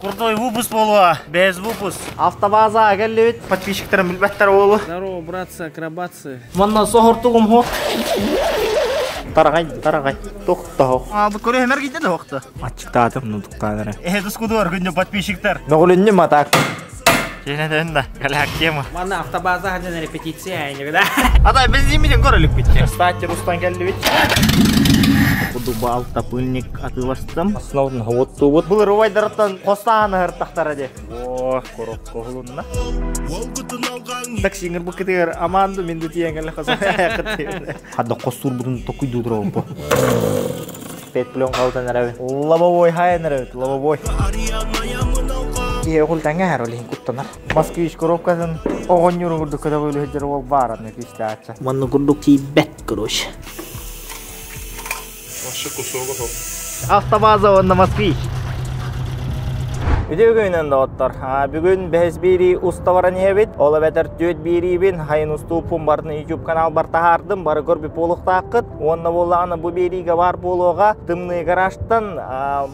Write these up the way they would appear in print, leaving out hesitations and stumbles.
Крутой выпуск буолуо, без выпуск. Автобаза келлибит, подписчиктарым билбэттэр уолу. Здорово, братцы, акробатцы. Манна соһортугум хуох. Тарагай, тарагай. Тохтоо. А, бу көрө хэмэр кийде да хохто. Аччыктаатым, нутуктаанара. Эһэ тускудуар күннү подписчиктар. Ноҕулүннүм атак. Ченетен да, калак тема. Манна автобаза хаден репетиция да. Атай бензин көрөлүк битти. Кстати, Рустан келдибит. Кудуба алтапыльник атыыластым. Основын хавоттуубут. Бұл рубайдарыттан қостааны хыртақтара де. О, коробка холунна. Таксиңер бу кытыгар аманду мен дутиен кэллэ хаса. Хадда костур бутун токуйду тура бу. Пет плен калтан арабы. Лобовой хайын арабы, лобовой. Кие хул таңа харолин куттанар. Москвич коробкасын оҕонньур курдук көтөҕүлү сылдьар уол баар аны күүстээччэ. Манна курдук тиийбэт, короче. Автобаза уонна Москвич. Үтүө күнүнэн доҕоттор. Бүгүн бэһис биирии уста баран иһэбит. Ол эбэтэр түөрт биириибин хайын устууппун барын YouTube канал бар таһаардым. Бары көрбүт буолуохтааххыт. Уонна буоллаҕына бу биэриигэ баар буолуоҕа. Тымныы гаражтан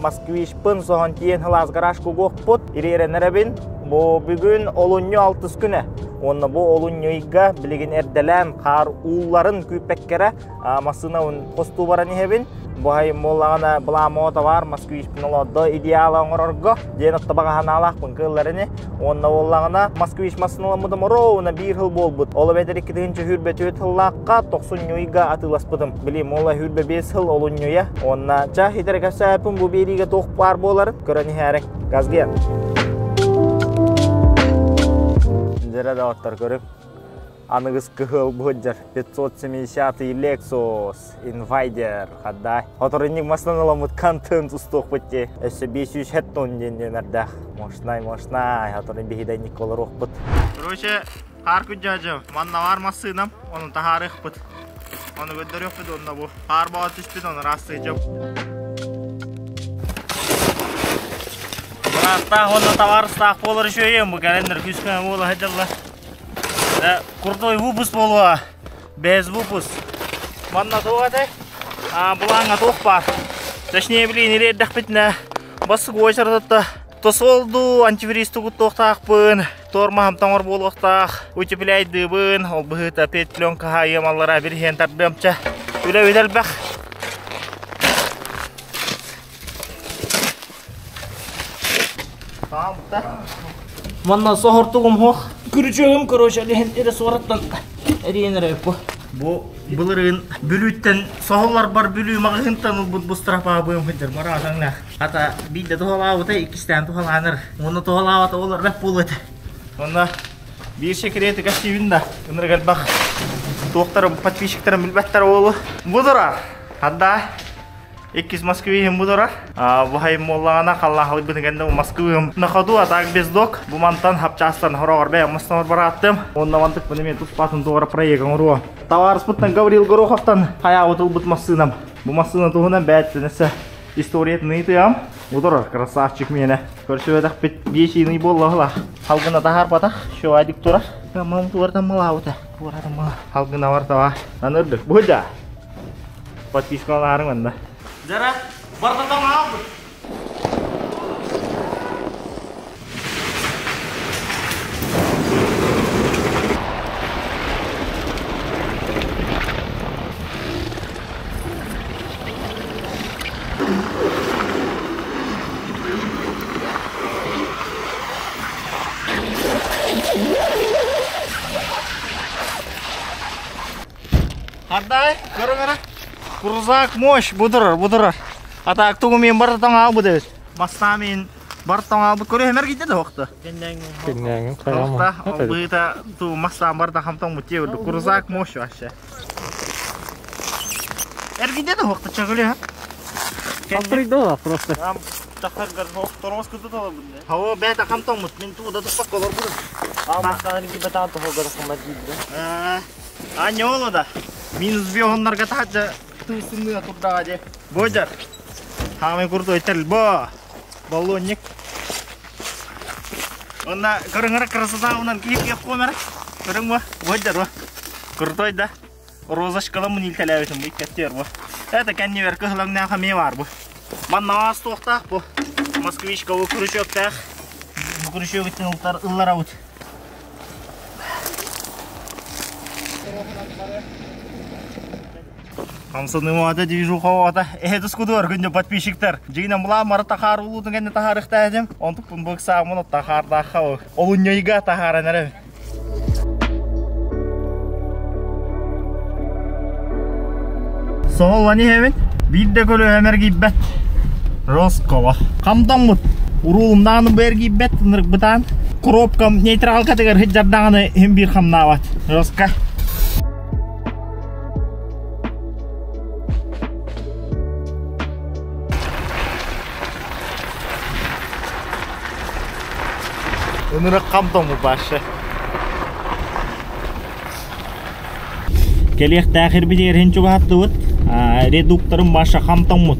Москвичпын соһон тиийэн сылаас гараж кугуохпут. Ириэрэнэрэбин. Бу бүгүн олунньу алтыс күнэ. Уонна бу олунньу ыйга билигин эрдэлээн хаар уулларын күүппэккэрэ массыынабын хостуу баран иһэбин. Бу айым буоллаҕына былаамоо товар Москвичпын олордо идеала оҥорорго диэн оттабаҕа санаалаахпын кыылларыны. Уонна буоллаҕына Москвич массыыналаммытым ровно биир сыл буолбут. Ол эбэтэр 2024 сыллаахха тохсунньу ыйга атыыласпытым. Билим ол 25 сыл олунньуйа. Уонна ча хитер кэпсээппин бу биэриигэ туох баар буоларын көрөн иһээриҥ. Газгия. Дьэрэ доҕоттор көрүҥ. Аныгыс кыһыл быһыдьар 570 Lexus Invader хаддай. Хоторунньук маслан ыламмыт контент устуохпут дии. Өссө 500 хеттон диэн нүөмэрдээх. Мощнай, мощнай. Хоторун биһидэйник олоруохпут. Короче, хаар күдьаадьа манна бар массыынам, оны таһаарыахпыт. Оны көрдөрүөхпүт онно бу. Хаар баҕа түспүт, оны растыйдьым. Бырааттаах уонна табаарыстаах буолар үчүгэйим, бу кэлэннэр күүскэ буола сылдьаллар. Крутой выпуск буолуо, без выпуск. Манна туох этэй? Былааҥҥа туох баар? Точнее, блин, ириэрдэхпитинэ бассык уочарататта тосолду антифриз тугуттуохтаахпын, тормоһом тоҥор буолуохтаах, утепляйдыыбын, ол быһыыта петпленка хаайыам аллара бир иһэн тардыамча. Үлэ элбэх. Манна соһортугум хуох. Күрүчүөгүм, короче, лиһин ире суораттан эриэн эрэ бу. Бу былырыын Бүлүүттэн соһулларбар Бүлүү маҕаһыынтан ылбыт бу страпаабыым сылдьар мараатаҥнаах. Хата биирдэ туһалаабыта, иккистээн туһалаанар. Уонна туһалаабата ол бэрт буолуо этэ. Онно биир секрети кэпсиибин да, ынырык элбэх туохтары подписчиктарым билбэттэр уолу. Бу турар. Хадда Иккис Москвиһым бу турар. Бу хайым буоллаҕына халлаахалыйбытын кэннэ бу Москвыһым на ходу, а так без док. Бу мантан хапчаастан хороҕор бэйэм мастан барааттым. Онно мантык маны мен туспатын туора проект оҥоруо. Товарыспыттан Гаврил Гороховтан хайаабыт ылбыт массыынам. Бу массыына туһунан бэйэттэн историятын ыйытыам. Утурар красавчик миэнэ. Көрсүбэтэхпит биэсииный буолла Халгына таһаарбатах, шуадик турар. Мам туартан малаабыта. Туаратан мала. Халгына бар таба. Анырдык. Бу да. Подпискаларың манна. Жара, бартатан алды. Ардай, көрүҥ эрэ. Крузак мощь, будурар, будурар. А так тугу мен бартатан албы дебит. Маста мен бартатан албы көрө хэмэр кийде да хохта. Кеннээҥин Хохта, быыта ту маста барда хамтан мутте урду. Крузак мощь вообще. Эргиде да хохта чагылы ха. Алтырыйда просто. Тахар тормоз кытыт алабын. Хава бэта хамтан мут. Мен ту да туппак колор буду. А не оло да. Минус бионнарга таһаджа тысынныга турдаға де. Божар. Хамай крутой тел бо. Баллонник. Онна көрүңөр красота унан киһип киһип комер. Көрүң бо. Божар бо. Крутой да. Розочкаламын илтеләбитим бу иккеттер бу. Это кәнневер кыһылаң нәхаме бар бу. Манна ас туохтаах бу. Москвичка бу күрүчүөктээх. Бу күрүчүөгүттэн ылларабыт. Хамсаныымата движуха эһэ тускудуар күндү подписчиктар. Дьиҥинэн булаан мара тахаар улуутун кэннэ таһаарыахтаах этим. Онтукпун бу ыксааммын тахаардаахха олунньуйга таһааран эрэбин. Соһуллан иһэбин. Биир да көлөһөм эргийбэт. Роскова. Хамтаммыт. Уруулумнааны бу эргийбэт ынырыкбытаан. Коробкам нейтралкатыгар сылдьардаҕына иһин биир хамнаабат. Роска. Ынырык хамтаммыт башы. Кэлиэхтээх ирбитигэр иһин чугаһаттыбыт. Редукторым Маша хамтаммыт.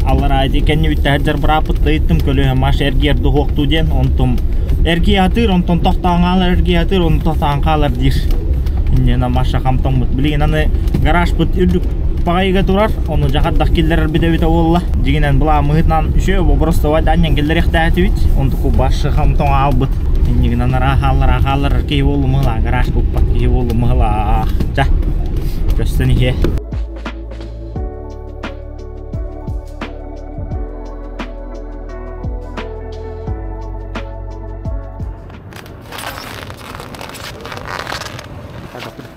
Аллараа ити кэннибиттэ сылдьар бырааппыт ыйыттым көлүөһэ Маша эргийэр дуһуохтуу диэн онтум эргийэ сатыыр онтон тохтоон хаалар эргийэ сатыыр онтон тохтоон хаалар диир. Инньэ Маша хамтаммыт. Билигин аны гаражпыт үрдүк баҕайыга турар, ону дьахардах киллэрэрбит эбитэ буолла. Дьиҥинэн былааммытынан үчүгэй боборостовай анньан киллэриэхтээтибит. Онтуку башы хамтоҥ аалбыт. Иннигинэн араа хааллар хааллар киһи буоллум ыһылаа, гараж куппат киһи буоллум ыһылаа. Ча, көстөн иһиэ.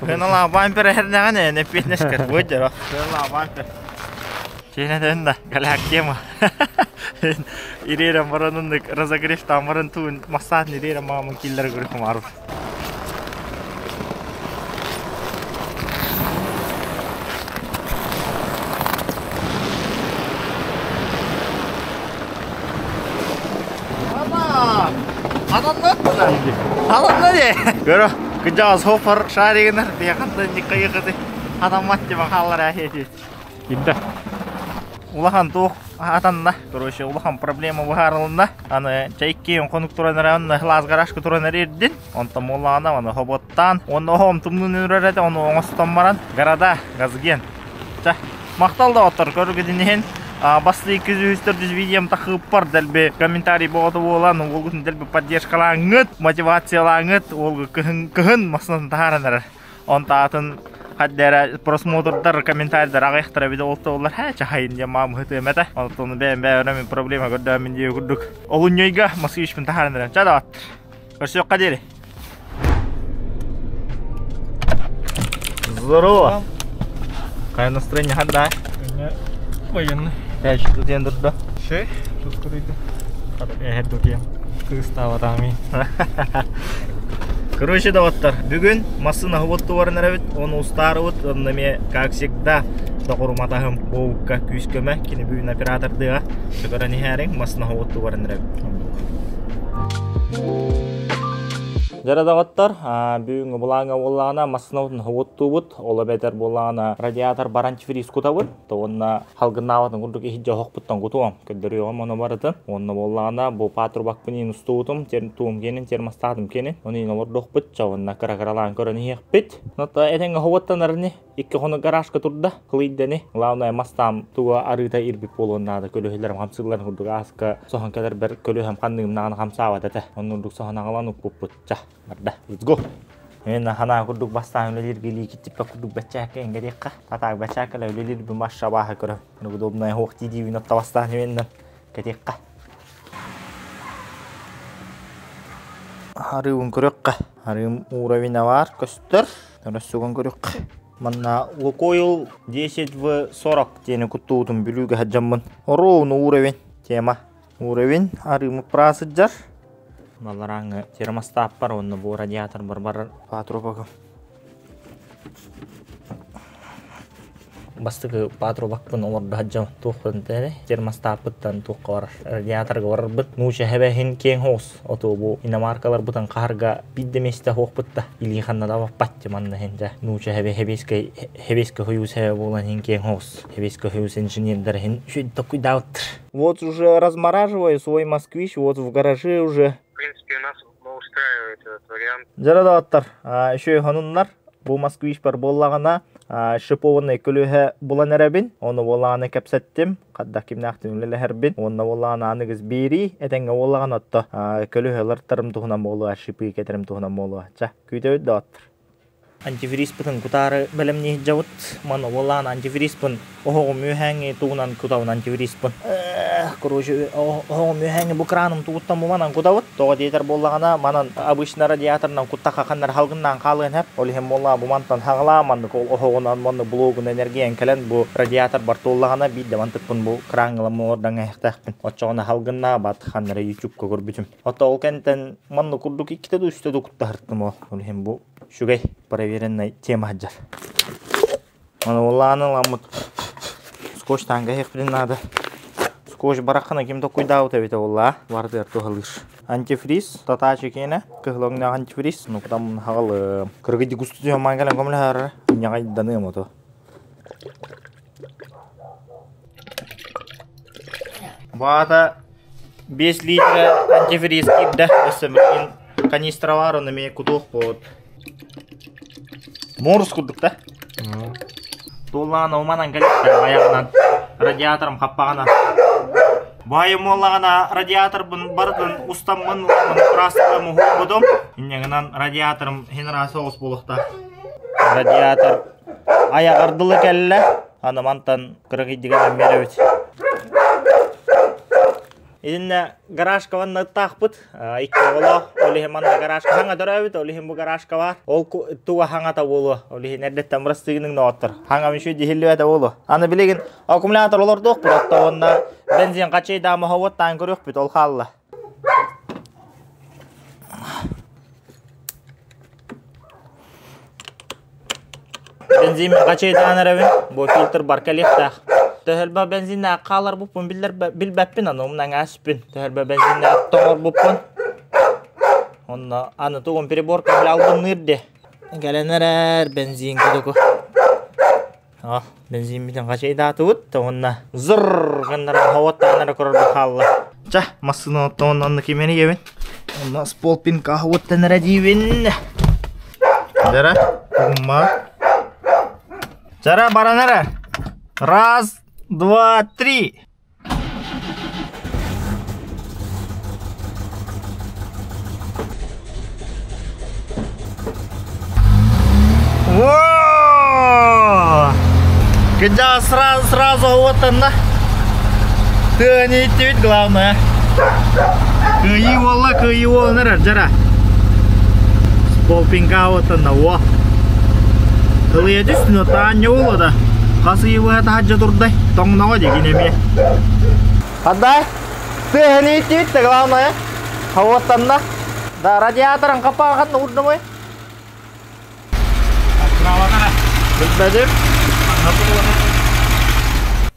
Кыналаа бампер эрнэҕин эппиэтинэскэр буойдьоро. Кыналаа бампер. Чиэнэтэн да галяк тема. Ириэрэн бараныннык разогрев тамарын туун массаатын ириэрэн маамын киллэр көрүк Көрө, кыдьаҕас хофор шаригынар биэхантан никкайыхыты хатаммат тима хааллар эһиэти. Кимдэ? Улахан туох атанна. Короче, улахан проблема быһаарылынна. Аны чайкиен хонук туран эрэн хлаас гаражка туран эрирдин. Онтон буоллаҕына аны хоботтаан, уонна оһом тумнун үрэр этэ, ону оҥостон баран города газген. Ча, махтал да оттор көргүтүн иһин. Бастыы 203 видеом тахыыппар дэлби комментарий боҕото буолан уолгутун дэлби поддержкалааҥҥыт, мотивациялааҥҥыт уолгу кыһын кыһын массыынатын таһааран эрэр. Онтаатын хаддера просмотрдар, комментарийдар аҕыйахтара эбит ол туоллар хэ чахайын диэн маамыһытыам этэ. Онтон бэйэм бэйэм проблема көрдөөн дии курдук. Олунньуйга москвичпын таһааран эрэн. Ча даваттыр. Көрсүөххэ диэри. Здорово. Какое настроение ханда? Военный. Дальше тут я дурда. Шей, тут курыйды. Эһэр дутиям. Кыыстаабатаами. Короче, доҕоттор, бүгүн массыына уоттугарын эрэбит, оны устаарыбыт, онно эмиэ, как всегда, доҕорум-атаһым Боукка күүс-көмө, кини бүгүн оператордыга сөкөрөн иһээриҥ, массыына уоттугарын эрэбит. Дьэ доҕоттор, бүгүҥҥү былааҥҥа буоллаҕына массыынабытын уоттуубут, ол эбэтэр буоллаҕына радиатор бар антифриз кутабыт, уонна халгыннаабатын курдук иһирдьэ оһохпуттан кутуом, көрдөрүөҕүм ону барытын. Уонна буоллаҕына бу патрубакпын иин устубутум, туум киэнин, термостатым киэнин, ону иин олордуохпут, ча уонна кыра-кыралаан көрөн иһиэхпит. Этэҥҥэ уоттанар ини. Икки хонук гаражка турда, кылыйдани. Главное, мастаам туга арыыта ирбит буолуон наада. Көлөһөлөрүм хамсыылларын курдук ааска соһон кэлэрбэр көлөһөм ханныгым хамсаабат этэ. Оннук курдук соһон аҕалан укпуппут. Ча, барда. Let's go. Мен ханаа курдук бастаан үлэлииргэ илии киттиппэ курдук баччаакка эҥгэриэххэ. Атаак баччааккала үлэлиирбин башша бааһа көрө. Удобная хуох тиидиибин отта бастаан именнэн кэтиэххэ. Арыыбын көрүөххэ. Арыым уровень бар көстөр. Өрөссүгүн көрүөххэ. Манна Лукойл 10 в 40 диэни куттуутун Бүлүүгэ сылдьаммын. Ровно уровень тема. Уровень арыымы пра сылдьар. Баларааҥы термостат бар, онно бу радиатор бар бар патрубагым. Бастакы патрубакпын олордо сылдьам туохпун этэ термостаппыттан туохха барар радиаторга барарбыт нууча хэбэһин киэҥ хоҕус оту бу иномаркаларбытын хаһарга биир да миэстэ суохпут да илии ханна да баппат манна иһин дьэ нууча хэбэ хэбиэскэй хэбиэскэй хойуус хэбэ буолан иһин киэҥ хоҕус хэбиэскэй хойуус инженердэр иһин үчүгэй токуйдаабыттар. Вот уже размораживаю свой москвич, вот в гараже уже. В принципе, нас устраивает этот вариант. Дьара доҕоттор, еще хонуннар бу москвич бар буоллаҕына. Шипованный көлүөһэ булан эрэбин. Ону буоллаҕына кэпсэттим. Хаддах кимнээхтин үлэлэһэрбин. Уонна буоллаҕына аныгыс биэрии этэҥҥэ буоллаҕына отто көлүөһэлэртэрим туһунан буолуо, шипы кэтэрим туһунан буолуо. Ча, күүтэбит доҕоттор. Антифриспытын кутаары бэлэмнии сылдьабыт. Маны уоллаан антифриспын оһоҕум үөһээҥҥи тугунан кутабын антифриспын. Короче, оһоҕум үөһээҥҥи бу краным тугуттан бу манан кутабыт. Тоҕо диэтэр буоллаҕына, манан обычно радиаторынан куттахха ханнар халгыннаан хаалыан сөп. Ол иһин буоллаҕа бу мантан хаҕалаан маннык ол оһоҕунан маннык блогунан эргийэн кэлэн бу радиатор бар туоллаҕына биирдэ мантыкпын бу краҥҥылан муордан эһэхтээхпин. Оччоҕуна халгыннаабат ханнара ютубка көрбүтүм. Ото ол кэнтэн маннык курдук иккитэ да үстэ да куттаһыртым ол. Ол иһин бу үчүгэй проверенный тема сылдьар. Аны уоллааны ыламмыт скотч таанга иһиэхпитин наада. Скотч бараххана ким токуйдаабыт эбитэ буолла бардыар туһалыыр. Антифриз татаачы киэнэ кыһыл өҥнөөх антифриз ну там хаҕалым. Кыргыйды густу маан кэлэн көмөлөһөр ньаҕайданыам ото. Баата 5 литра антифриз киирдэ. Өссө билигин канистра баар, ону эмиэ кутуохпут. Морус курдук да. Туоллаҕына уманан кэлиттэ айаҕынан радиаторым хаппаҕынан. Баайым буоллаҕына радиаторбын барытын устаммын краскалам уһуурбутум. Инньэ радиаторым хинра соҕус буолуохтаах. Радиатор айаҕар дылы кэллэ. Аны мантан кыракыйдыгар эмиэрэбит. Итиннэ гаражка ванна ыттаахпыт. Икки оҕолоох. Ол иһин манна гаражка хаҥа төрөөбүт, ол иһин бу гаражка баар. Ол туга хаҥата буолуо. Ол иһин эрдэттэн бырастыгының ноҕоттор. Хаҥам үчүгэй дьиһиллибэтэ буолуо. Аны билигин аккумулятор олордуохпут, оттон уонна бензин хачайдаама хоһуоттаан көрүөхпүт, ол хаалла. Бензин хачайдаан эрэбин, бу фильтр бар кэлиэхтээх. Төһөлбө бензиннээх хааларбыппын билбэппин, аны умнаҥ ааспын. Төһөлбө бензиннээх тоҥорбуппун. Онно аны тугум приборка билэ албынныыр де. Кэлэн эрэр бензин кутуку. А, бензин хачайдаатыбыт, уонна зыр гыннаран хоботтаанара көрөрбө хаалла. Ча, массыына оттоон онно кимени ебин. Онно сполпин кахуоттан эрэ диибин. Жара, ума. Жара баранара. Раз, два, три. О! Когда сразу, сразу вот она. Ты не идти главное. Кыйы болла, кыйы болла, жара. Полпинка вот она, о. Ылыйа түстүн, таанньа буолла да. Хас ый быһа таһырдьа турдай, тоҥноҕо дии эмиэ. Отдай. Ты не идти, главное. Хавоттанна. Да, радиаторын қапағын урдумай. Билбэдим.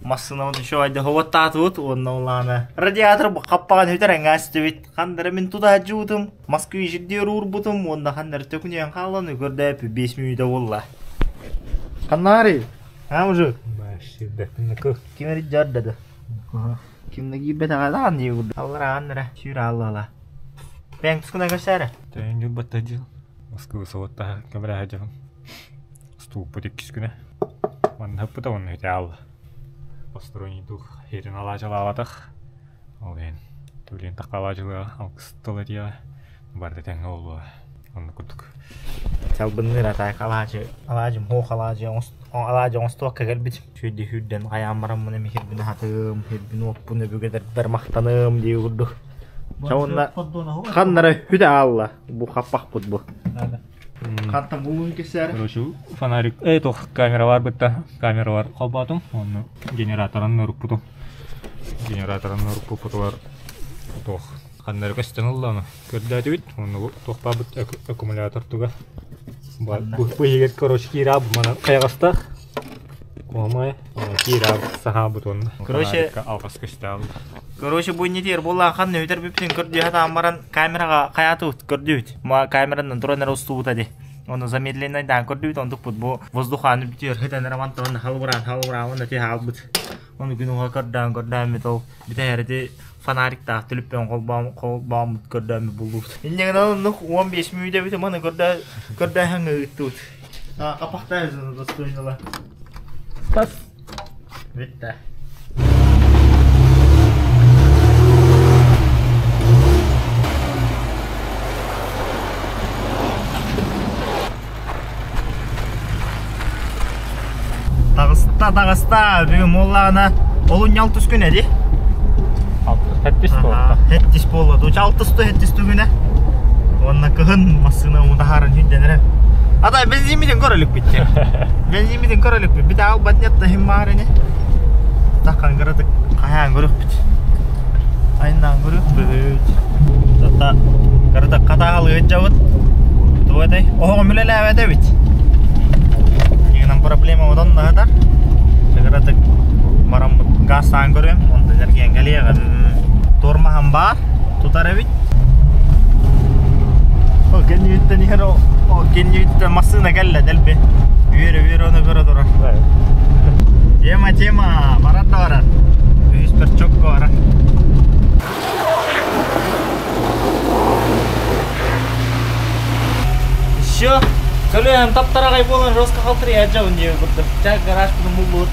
Массыынабыт еще айда ховаттаатыбыт уонна улаана. Радиатор қаппаған өтер әңәстібит. Хандара мин тута жуутум. Москвич жердер уурбутум уонна ханнары төкүнүйэн хаалан көрдөп 5 мүнөтө буолла. Ханнаары? А мужик? Баширдатыныкы. Ким жардады? Кимне киирбет агадан дии курдук. Аллара аннара сүүр алла. Бэң тускуна көрсәрі. Тәйін юлбатта дил. Москвы соботта камера хажабын. Стууппут иккис күнэ. Манна хыппыта онно үтэ алла. Посторонний дух херин алаачалаабатах. Ол иһин түлен тақалаачылыга алгыс тыл этиэҕэ. Барда тэҥҥэ буолуо. Онно курдук. Чалбынныыр атай алаадьы алаадьым хуох алаадьы алаадьы оҥостуокка кэлбит. Сүйдэ хүрдэн хайаан бараммын эми хирбин хатым, хирбин уоппун өбүгэлэрбэр махтаным дии курдук. Чаунна ханнара хүдэ аалла. Бу хаппахпыт бу. Хантан булуун кесээр. Короче, фонарик, тох камера бар бытта, камера бар холбаатым, онно генераторын нұруппутум. Генераторын нұруппутулар тох ханнары көстөн ылланы көрдөөтүбүт, онно тох бабыт аккумулятор туга. Бу егер, короче, кира мана кайгастах. Комай, кира саха бутон. Короче, алгас көстө Короче, бу нетер буолла ханна өтөр бүптүн көрдүү хатаан баран камерага хаятыбыт көрдүүбүт. Ма камеранан туран эрэ устубута ди. Оны замедленный дан көрдүүбүт, онтукпут бу воздуханы бүтүөр хытан эрэ мантан халбыраан халбыраан уонна ти хаалбыт. Оны күн уха көрдөөн көрдөөн ол бүтэһэрити фонариктаах түлүппэн холбоом холбооммут көрдөөн буллубут. Инньэгин оннук 15 мүнөтэ бүтэ маны көрдөө көрдөөһөҥ ыыттыбыт. Қапақтай достойныла. Тас. Бітті. Таҕыста, таҕыста, бүгүн буоллаҕына олунньу алтыс күнэ дии. Хэттис буолла. Хэттис буолла. Дуча алтыс хэттис күнэ. Уонна кыһын массыына умутаһарын хүндэнэрэ. Ата бензимитин көрөлүкпүт. Бензимитин көрөлүкпүт. Бит албат нет да хим баар ини. Таккан кыратык хайаан көрүкпүт. Айнаан көрүкпүт. Тата кыратык хатаалыгын жабыт. Тугай оһоҕум үлэлээбэт эбит. Игынан проблема онон наһатар. Кыратык бараммыт газтаан көрүөм, онтон эргийэн кэлиэҕим. Тормоһом баар, тутар эбит. О, кэннибиттэн иһэр о, кэннибиттэн массыына кэллэ дэлби. Үөрэ-үөрэ ону көрө турар. Тема, тема, барар да барар. Үһүс перчокко барар. Еще көлөһөм таптараҕай буолан жестко халтырыйа дьабын диэби курдук. Ча гараж кудум буллубут.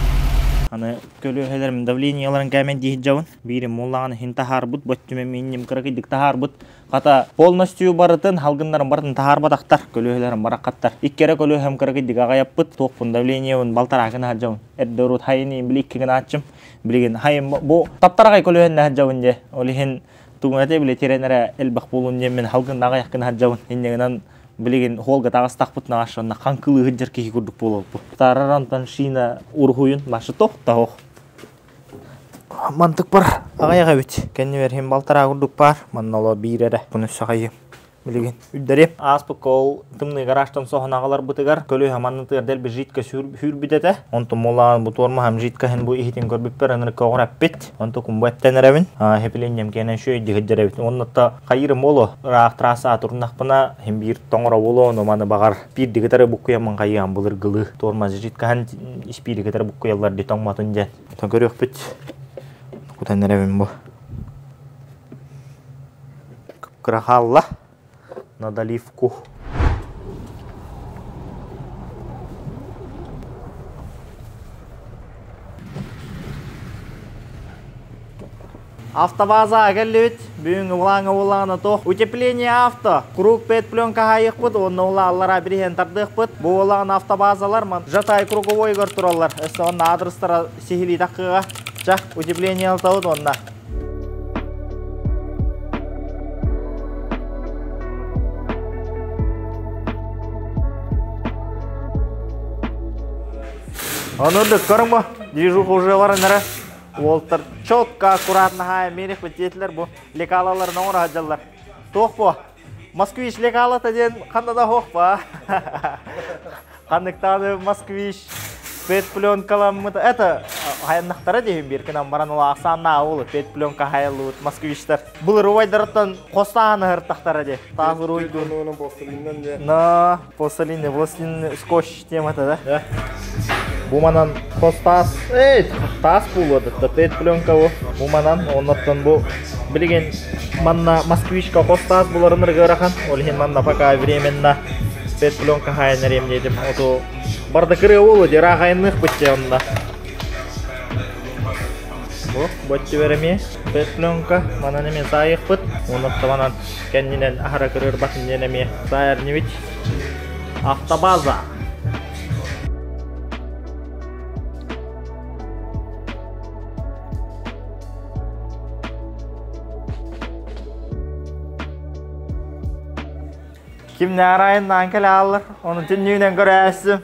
Аны көлөһөлөрүм давленияларын кээмэн диэһит дьабын. Биирим муллаҕын иһин таһаарбыт, боттүмэ минним кыракыйдык таһаарбыт. Хата полностью барытын халгыннарын барытын таһаарбатахтар, көлөһөлөрүм бараххаттар. Икки эрэ көлөһөм кыракыйдык аҕайаппыт, туохпун давлениябын балтараакын аһадьабын. Эрдэ урут хайын били икки гынааччым. Билигин хайын бу таптараҕай көлөһөннө аһадьабын дьэ. Ол иһин тугунате били тирэн эрэ элбэх буолун диэн мин халгын аҕыйах гына сылдьабын. Инньэ билигин холга таҕыстахпыт наҕашанна хаҥкылыы сылдьар киһи курдук буолуоппу. Тарарантан шина уруһуйун башы тохтоох. Мантык бар аҕыйах эбит. Кэннибэр иһин балтараа курдук баар. Манна оло биир эрэ. Куну саҕайым. Билигин үрдэри. Ааспыкка ол тымныы гаражтан соһон аҕаларбытыгар көлүөһэ маннытыгар дэлби жидко сүүрбүт этэ. Онтон мулаан бу туормаһам жидко иһин бу иһитин көрбүппэр ынырыкка оҕор эппит. Онтукум бу эттэн эрэбин. Хэпилинньэм киэнэн шөй дьиһиддэр эбит. Оннотто хайыырым боло ыраах трасса турнахпына хим биир тоҥоро боло ону маны баҕар биир дигитары буккуйаммын хайыам былыргылыы. Туормас жидкаһан испиири кытары буккуйаллар ди тоҥмотун диэн. Онтон көрүөхпүт. Кутан эрэбин бу. Кыра хаалла на доливку. Автобаза кэллибит. Бүгүн улаҥа-улаҥа туох утепление авто. Круг пет пленка хайыхпыт, онно улааллара бириһен тардыахпыт. Бу улаҕан автобазалар ман Жатай круговойгар тураллар. Өссө онно адрестара сиһилии таххыга. Ча, утепление алтабыт онно. Онурдук көрүҥ бу, движуха уже баран эрэ. Уолтар четко, аккуратно хаайа миэрих диэтилэр бу лекалаларын оҥоро сылдьаллар. Туох бу? Москвич лекалата диэн ханна да суох ба. Ханныктааны москвич пет-пленкаламмыт. Это хайаннахтара диһин бир кынан баран ол ахсааннаа ол пет-пленка хайаллыбыт москвичтар. Былыр убайдарыттан хостаан ыһыртахтара ди. Таас уруйду. На пластилин, пластилин скотч темата да. Бу манан хос таас, эй, таас буолуо пет пленка бу. Бу манан оннуттан бу билигин манна москвичка хос таас буларын ырахан. Ол иһин манна пока временно пет пленка хайанар диэтим. Оту барда кырыы буолуо ди ыраах бытча онна. Бу боччу береми пет пленка манан эме саайықпыт. Оннуттан манан кэннинен аһара кырыр батын диэн эме саайар нибит. Автобаза. Ким наарайын кэлэ ааллар, оны түннүүнэн көрөөссүм.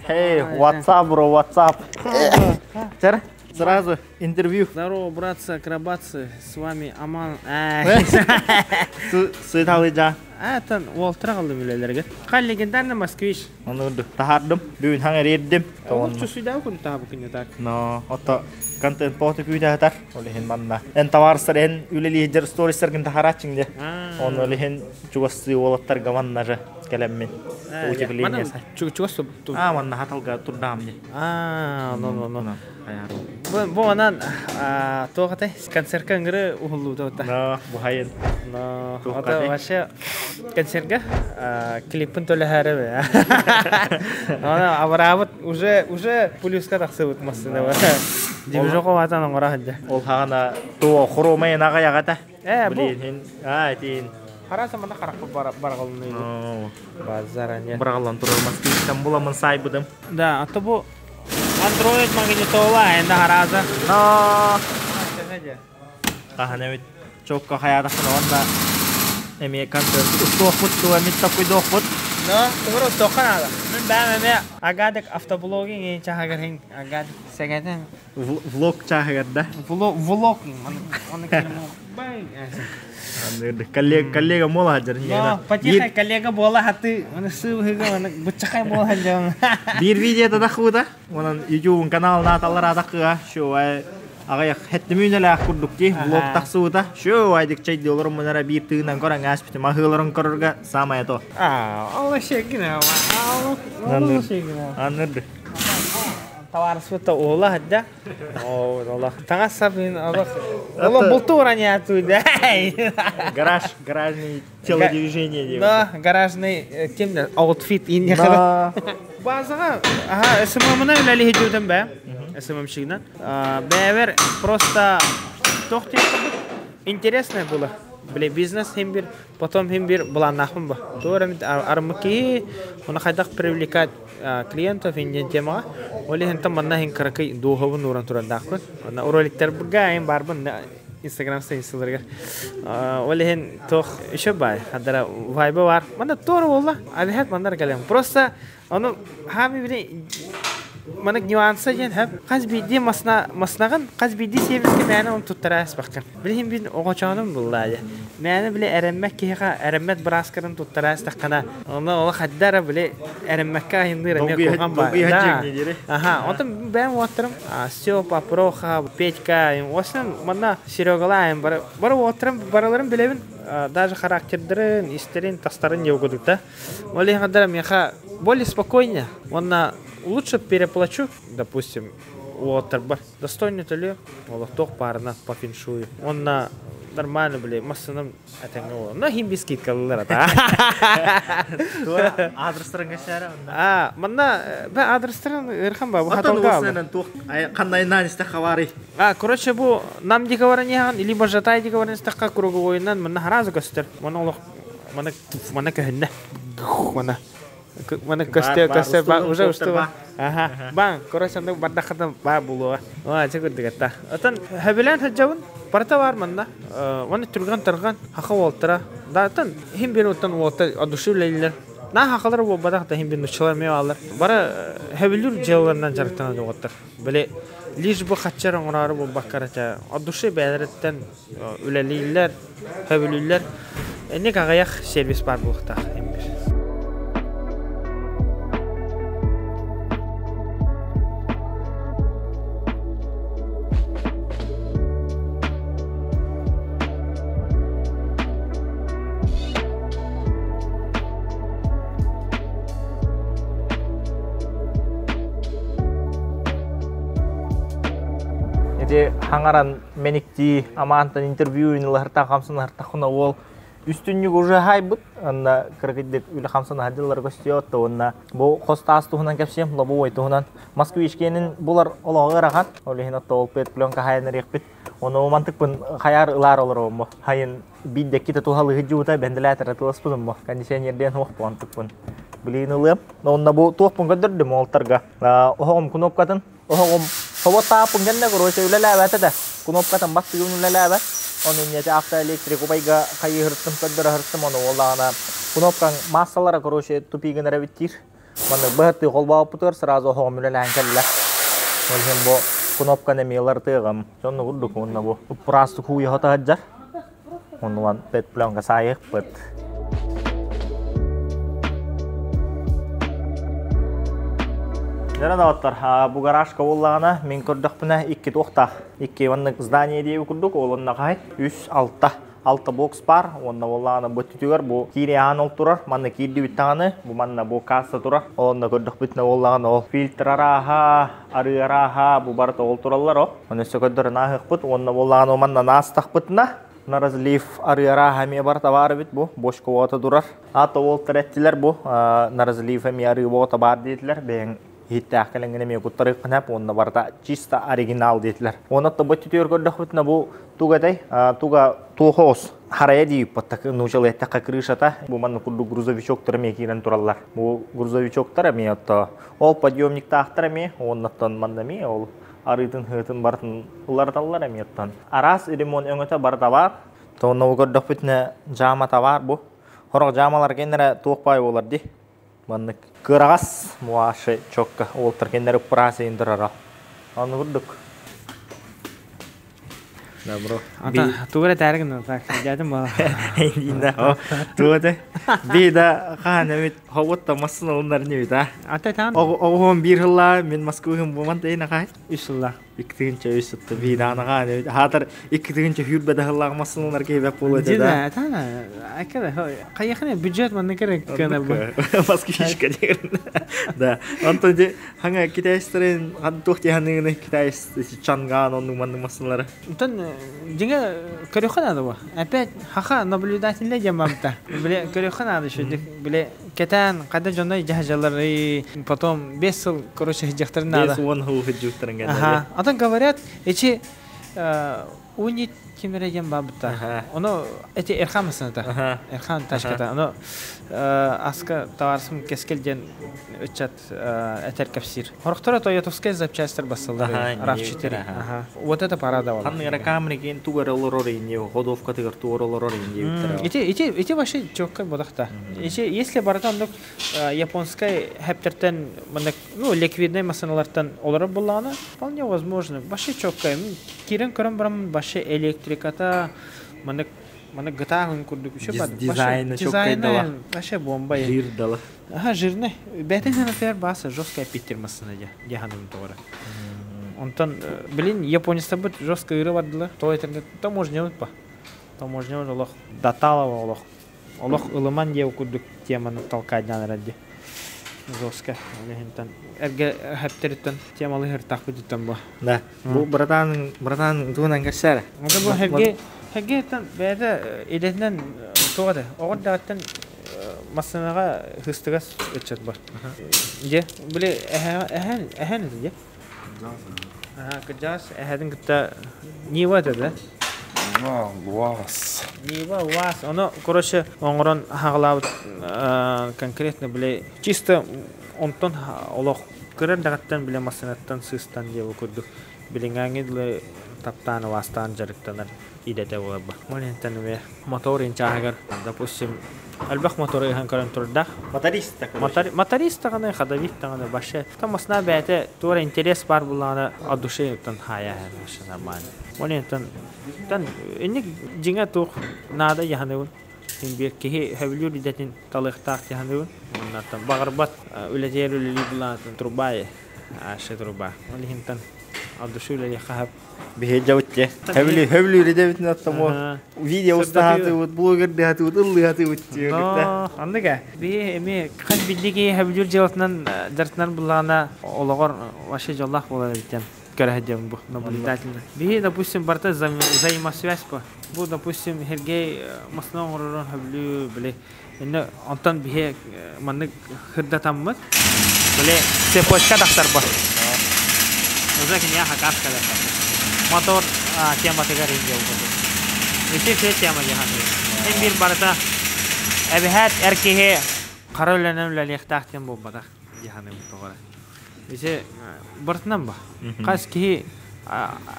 Hey, what's up, bro, what's up? Чер, сразу интервью. Здорово, братцы, акробатцы, с вами Аман. Сыталыжа. Это Уолтер қалдым үлелерге. Қай легендарный москвич. Оны таһардым, бүгүн хаҥар эрдим. Лучше сюда күн таһабы күнне так. Но, ото контент поты күйдәтар. Ол иһин манна. Эн товарыстар эн үлелиһдер стористер гин таһарааччың де. Оны лиһин чугастыы уолаттарга маннажа кэлэммин. Утепление. Чугас А, манна хаталга турдаам ди. А, ну ну ну. Бу бу манан туох этэй? Концертка ыҥыры уһуллубута бутта. Но, бу хайын. Но, это вообще концертка клиппин төлөһөрө Ана абыраабыт уже уже плюска тахсыбыт массыына. Дивижок ватан оҥоро сылдьа. Ол хаҕана туо хоромайын аҕайаҕата. Э, бу Блин, а, этин. Хараса мана харахпы бараҕалын Базара не. Быраҕыллан турар москвичтан буламын сайбыдым. Да, а то бу Android магнитола энда хараза. Но. Хаһан эбит чокко хаятахпын уонна эмиэ концерт устуохпут туа мит такуйдуохпут. Но, тугур устуохха наада. Мин бэйэм эмиэ агадык автоблогинг чаһыгар хин агадык сэгэтин Влог чааһыгар да. Влог влог оны Коллега коллега буола сылдьар. Но, потихо коллега буола хаты, оны сыыбыһыга оны быччахай буола сылдьар. Биир видеода тахыбыта. Онон YouTube каналына аталар атакыга шоу аҕыйах хэттимүүнэлээх курдук дии влог тахсыбыта. Шоу айдык чайды олорон мунара биир тыынан көрөн ааспытым аһыыларын көрөргө самое то. А, ол шегине, ол шегине. Аннырды. Товарищ уола хадда. О, олох. Таҥас сабын олох. Олох булту ураняату да. Гараж, гаражный телодвижение диэбит. Да, гаражный кем да аутфит инне Да. Базаҕа аха СММ-на үлэлиһи дьүтэн бэ. СММщигынан. Бэбер просто тох интересное было. Бile бизнес хим бир, потом хим бир былааннаахпын ба. Туора армыки, оны хайдах привлекать клиентов индиан темаҕа. Ол иһин манна иһин кыракый дууһабын ууран турардаахпын. Онно роликтарбыга айын барбын Инстаграм страницаларыгар. Ол иһин туох еще бай, хадара вайба бар. Манна туора буолла. Абиһат маннар кэлем. Просто ону хаами били маннык нюанса диэн хэп хас биирдии масна маснаҕын хас биирдии сервиска мээнэ он туттара аспаккын. Билигин бин оҕочоонум буллаа дьэ. Мээнэ били эрэммэт киһиэхэ эрэммэт бырааскарын туттара астаххына онно ол хадда эрэ били эрэммэккэ айынныыр эмиэ куһаҕан баар. Да. Аха, онтон бэйэм уоттарым Степа, Проха, Петька, осен манна Серегалаайым бары бары уоттарым барыларын билэбин даже характердарын, истерин, тастарын диэбит да. Ол иһин миэхэ более спокойнее. Уонна лучше переплачу, допустим, уоттарбар. Достойно төлүө, олохтоох паарына по феншую. Уонна нормально, били, массыынам этэҥҥэ буолар. Но иһин би скидкалыылар ата. Туора адрестарын кэсээрэ онно. А, манна бэ адрестарын ыархан ба, бу Оттон хаталга уосанан туох ханнайнаан истэ хабарый. А, короче, бу нам диговораньяхан, либо жатай диговораньстахха круговойунан манна харазы көстөр. Мана олох мана мана көһүннэ. Мана мана көстө көстө ба уже устуба. Аха. Бан, короче, анда бардахата ба булуа. Ва, чэ курдугатта. Отон хөбүлэн сылдьабын. Барыта бар манна. Уонна түргэн тарган хаха уолтара. Да, отон хим бир оттон уолта от души үлэлииллэр. На хахалар буолбатах да хим бир нуччалар эмиэ бааллар. Бары хөбүлүүр дьыалаларынан дьарыктанар уолаттар. Били лишь бы хаччар оҥороору буолбакка эрэ от души бэйэлэриттэн үлэлииллэр, хөбүлүүллэр. Инник аҕыйах сервис баар буолуохтаах имбир. Ити хаҥаран мэниктии Амаантан интервью ылаһыртаах хамсанаһыртаххына уол үстүнньүк уже хайбыт онно кыракыйдык үлэ хамсанаһа дьыллар көстүө уонна бу хос таас туһунан кэпсиэм лобовой туһунан москвичкиэнин булар олоҕо ыарахан ол иһин отто ол пет пленка хайанарыахпыт ону мантыкпын хайаар ылаар олоробун бу хайын биирдэккитэ туһалыһы дьуута бэнделээтэрэ тыласпытым бу кондиционердиэн суох бу антыкпын билиин ылыам онно бу туохпун көрдөрдүм уолтарга оһоҕум кнопкатын Оһоҕум собо тааппын кэннэ короче үлэлээбэтэ да. Кнопкатын бастыгын үлэлээбэт. Ону инньэтэ автоэлектрик убайга хайыһыртым, көрдөрөһөртүм ону уоллаҕына кнопкаҥ массалара короче тупигын эрэ биттиир. Маннык быһаттыы холбооппутугар сразу оһоҕум үлэлээн кэллэ. Ол иһин бу кнопканы эмиэ ылартыаҕым. Сонно курдук уонна бу уппураастык хууйа сылдьар. Оннуган пет-пленка саайыахпыт. Дьэ доҕоттор, бу гаражка буоллаҕына, мин көрдөхпүнэ икки туохтаах. Икки маннык здание диэби курдук, ол онно хаһай? Үс, алта. Алта бокс бар, уонна буоллаҕына бу өттүтүгэр бу киири аан ол турар, манна киирдибит даҕаны, бу манна бу касса турар. Онно көрдөхпүтүнэ буоллаҕына ол фильтр арааһа, арыы арааһа бу барыта ол тураллар о. Оны өссө көрдөрөн ааһыахпыт, уонна буоллаҕына манна наастахпытына на разлив арыы арааһа эмиэ барыта баар эбит бу, бочка уота турар. Ата уолтар эттилэр бу, на разлив эмиэ арыы уота баар диэтилэр, бэйэҥ иһиттээх кэлэҥҥин эмиэ куттарыаххын сөп уонна барыта чисто оригинал диэтилэр. Уонна тобо түтүөр көрдөхпүтүнэ бу туга этэй? Туга туохоос харайа дииппат нуучалыы эттэххэ крышата бу манна курдук грузовичоктар эмиэ киирэн тураллар. Бу грузовичоктар эмиэ отто ол подъемниктаахтар эмиэ уоннаттан манна эмиэ ол арыытын хыытын барытын уларыталлар эмиэ оттон араас ремонт өҥөтө барыта баар. Тоонно көрдөхпүтүнэ жаамата баар бу. Хорох жаамалар кэннэрэ туох баай буолар дии. Маннык кыараҕас муаши чокка уолтар кинилэр уппураасыйын турара. Аны курдук. Добро. Ата тугу эрэ этээри гынна так дьээтим буола. Инна тугу этэ? Би да хаан эбит хобот массына ылынар нибит а. Ата таан Оҕоһон биир сыллаа мин Москвыһым буман тейна хай. Үс сыллаах. Икки тыһыынча үс сытта биир аанаҕаан хаатар 2 тыһыынча сүүрбэ сыллаах массыыналар киһибэк буолуо этэ да. Дьэ, таана акара хайахына бюджет манна керек кына бу. Москвичка деген. Да. Онтон де хаңа китайстарын туох тиһаныгыны китай чанган оннук маннык массыналары. Онтон дьиҥэ көрүөххэ наада бу. Опять хаха наблюдательный диэн барбыта. Биле көрүөххэ наада еще биле кэтээн хайда дьонной дьаһаллары потом 5 сыл короче сылдьыахтарын наада. 50 сыл сылдьыбыттарын кэннэ. Ага. Атын говорят, эти унит кимере диэн баабыта. Ону эти Эрхан массыната. Эрхан тачката. Ону аска товарсым кескел диэн ыччат этер кэпсиир. Хорохторо тойотовскай запчастер бассаллар. RAV4. Ага. Вот это порадовало. Ханныгара Камри кин тугар олорор инди, ходовкатыгар тугар олорор инди. Ити вообще четко бодахта. Ити если баратан японскай хептертен ну ликвидный массыналартан олорор буллаана вполне возможно. Вообще четко. Кирен көрөн барам вообще электриката маннык маннык гытаагын курдук еще Дизайна дизайна вообще бомба. Жирдала. Ага, жирный. Бәтен например баса жесткая питер массына де. Деханым тоғыра. Онтон, блин, японецтар бит жестко ыры бардылар. То это таможня па. Таможня олох даталова олох. Олох ылыман дие курдук теманы толкайдан ради. Жестко. Олехинтан эрге хептериттен темалы хыртах бутуттан бу. Да. Бу братан, братан туунан кэссээр. Ата бу херге херге тан бәдә идетинен тугады. Огор дагаттан массынага хыстыгас өтчөт бар. Же, биле эхэн эхэн же. Ага, кыжас эхэдин кытта Нива да? УАЗ. Нива, УАЗ. Оно, короче, оңорон хагалабыт конкретно биле чисто онтон олох кырар дагаттан биле массынаттан сыстан диэ курдук. Билиңаңи дылы таптаан вастаан жарыктанар идете болар ба. Монентен эме мотор инчаагар, допустим, Альбах мотор ыхан көрөн турдах. Моторист такой. Мотор, моторист таганы, ходовик таганы, башы. Там масна бәте тура интерес бар буланы от души тан хая вообще нормально. Монентен тан инник жиңа тух надо яханыбын. Хин бир кихи хөбүлүр идетин талыктаах яханыбын. Оннартан багырбат үлетер үлели буланы трубай. Ашы труба. Олихинтан от души үлели хахап. Биһи жабытте. Хөбүлү хөбүлү дебитин аттамо. Видео устааты вот блогер дehati вот ыллыхаты вот. Андыга. Би эми кан билдиги хөбүлүр жылатынан жартынан булана ологор вообще жоллах болар битен. Көрәһдем бу наблюдательно. Би, допустим, барта взаимосвязь по. Бу, допустим, Хергей масна оңорон хөбүлү биле. Энне онтон бихе маннык хырдатаммыт. Биле цепочка тахтар бар. Уже киня хакас кале. Мотор тема тегер инде болду. Ити все тема жаханы. Эм бир барта эбихат эркихе кара үләнен үләлиэхтаах тем буолбатах жаханы тоҕора. Исе бартынан ба. Кас киһи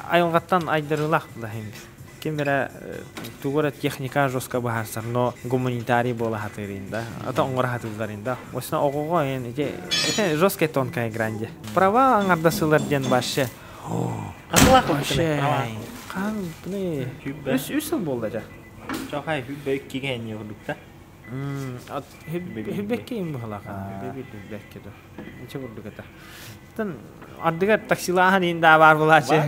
айылгаттан айдырылах да хим. Ким эрэ тугура техника жестко баһарсар, но гуманитарий буола хатырин да. Ата оҥоро хатыылларын да. Осна оҕоҕо эн ити это жесткая тонкая грань. Права аңардасылар диэн башы. Калах Вообще. Кан бне. Үс сыл болды жа. Чохай хүббэ киген юрдукта. Хүббэккэ им быһалаах. Бэккэ да. Ничего курдук это. Тан ардыгар таксилааһын иин даа баар булаачы.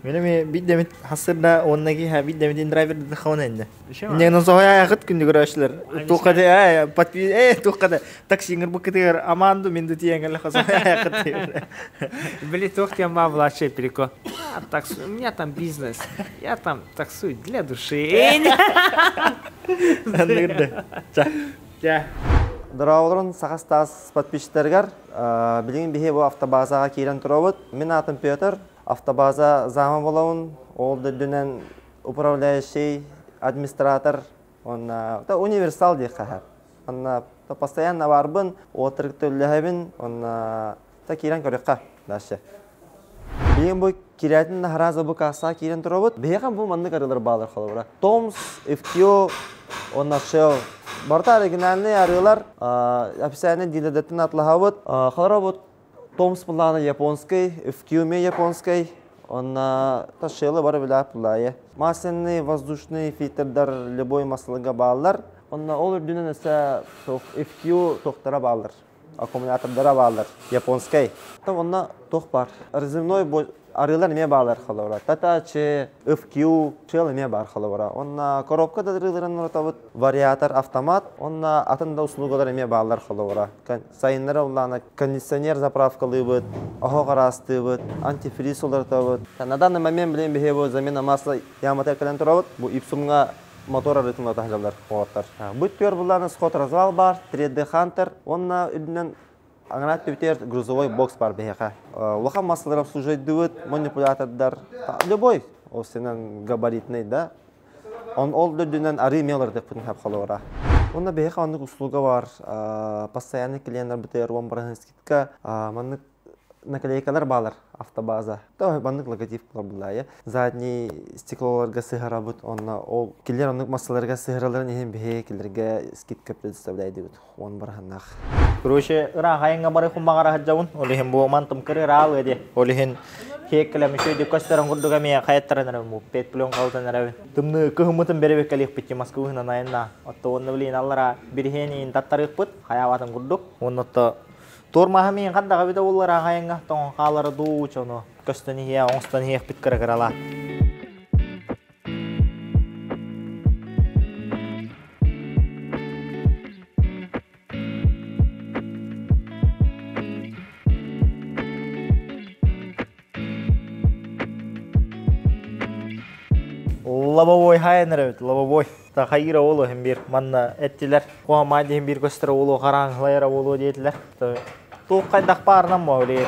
Мен эми биддемит хассырда онна ха биддемит драйвер хаон энне. Иннен соһояхыт күндү көрөшлөр. Туқада э подпи э туқада таксиңер букытыгар аманду мен дутиеңел хосояхыт. Били туох тем баа булаачы переко. Таксу, у меня там бизнес. Я там таксую для души. Ча. Дорооболорун Саха Стас подписчиктарыгар билигин биһи бу автобазаҕа киирэн туробут. Мин аатым Петр, автобаза зама буолабын. Ол үрдүнэн управляющий, администратор, уонна универсал диэххэ сөп. Онно постоянно баарбын, уоттаргыта үллэһэбин, уонна киирэн көрүөххэ дальше. Билигин бу кирээтин наһарааза бу кассаҕа киирэн туробут. Биһиэхэ бу маннык арыылар бааллар холобура. Томс, FQ уонна Shell. Барыта оригинальный арыылар. Официальный дилердэртэн атлаһабыт. Холобура бу Томс былаана японский, FQ эмиэ японский. Онна Shell бары билээт булаайы. Масляный, воздушный фильтрдар любой маслыга бааллар. Онна ол үрдүнэн өссө FQ тохтара бааллар. Аккумулятордара бааллар японскай. Онно туох баар? Резервной арыылар эмиэ бааллар холобура. Татачи, FQ, Shell эмиэ баар холобура. Онно коробка да арыыларын оҥоробут, вариатор, автомат, онно атын да услугалар эмиэ бааллар холобура. Сайыннары улаана кондиционер заправкалыыбыт, оһох араастыыбыт, антифриз уларытабыт. На данный момент билин биһиги бу замена масла яматыгар кэлэн турабыт. Бу Ипсумҥа мотор арыытын отаһдьаллар оҕоттор. Бу түөр буллааны сход развал бар, 3D Hunter, уонна үрдүнэн аҥара түбүтүгэр грузовой бокс бар биһиэхэ. Улахан массалар обслуживайдыбыт, манипулятордар, любой, ол сенен габаритный да. Он ол үрдүнэн арыы мелордыкпытын хап холобура. Онно биһиэхэ оннук услуга бар, постоянный клиенттар бытыгар уон бараһын скидка, маннык наклейкалар баалар автобаза. То маннык логотип буллаайа. Задний стеклоларга сыһарабыт, онно ол киллер оннук массаларга сыһараларын иһин биһи киллерге скидка предоставляйдыбыт. Он бараханнах. Короче, ыраах айанга бары хуммаҕара сылдьабын. Ол иһин бу мантым кырыраалы ди. Ол иһин хиэккэлэм үчүгэй көстөрөн курдук эмиэ хайаттаран эрэбин бу пет пленка алтан эрэбин. Тымныы кыһыммытын бэрэбиэккэлиэхпит Москвыһынан айанна. Отто уонна билигин аллара бириһиэн таттарыахпыт хайаабатын курдук. Уонна отто Туормаһа миин хандаҕа эбитэ буоллар аҕайыҥҥа тоҥон хаалара дуу чону көстөн иһиэ оҥостон иһиэхпит кыра-кыралаан. Лобовой хайан эрэбит, лобовой. Та хайыра уолу иһин биир манна эттилэр. Куһамаан диһин биир көстөр уолу хараҥ уолу диэтилэр. Туох хайдах баарынан мо билигин.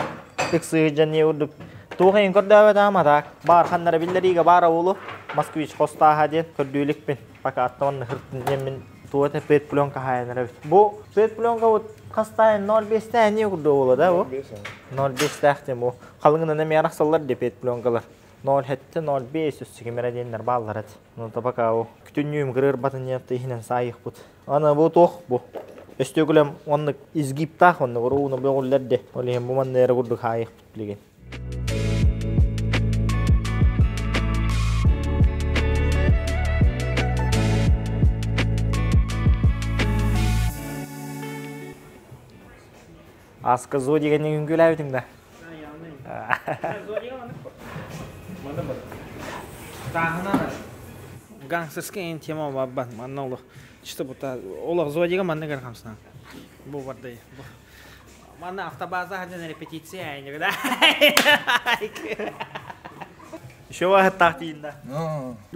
Ыксыы дьанныы урдук. Туох эйин көрдөөбөт аама так. Баар ханнара биллэриигэ баара уолу. Москвич хостааха диэн көрдүүлүкпүн. Пока аттаман хыртын диэммин туота пет пленка хайан эрэбит. Бу пет пленка вот хастаайын 0,5 не курдук уолу да бу? 0,5 диэн бу. Халыҥынан эмиэ арахсаллар диэ пет пленкалар. 0,7 0,5 өссө кимэрэ диэннэр бааллар эт. Ну пока о күтүннүүм кырыырбатын диэн иһинэн саайыхпыт. Аны бу туох бу? Өстөкүлэм оннук изгибтаах оннук урууну бөҕүллэр де. Ол иһин бу манна эрэ курдук хаайыхпыт билигин. Аска зо дегеннен үҥкүүлээбитиҥ да? Тааһынан гангстерская эн тема барбат манна олох чисто будто олох зодига манна гар хамсынан бу бардай манна автобаза хаден репетиция айныг да Еще ваһыттаах диин да.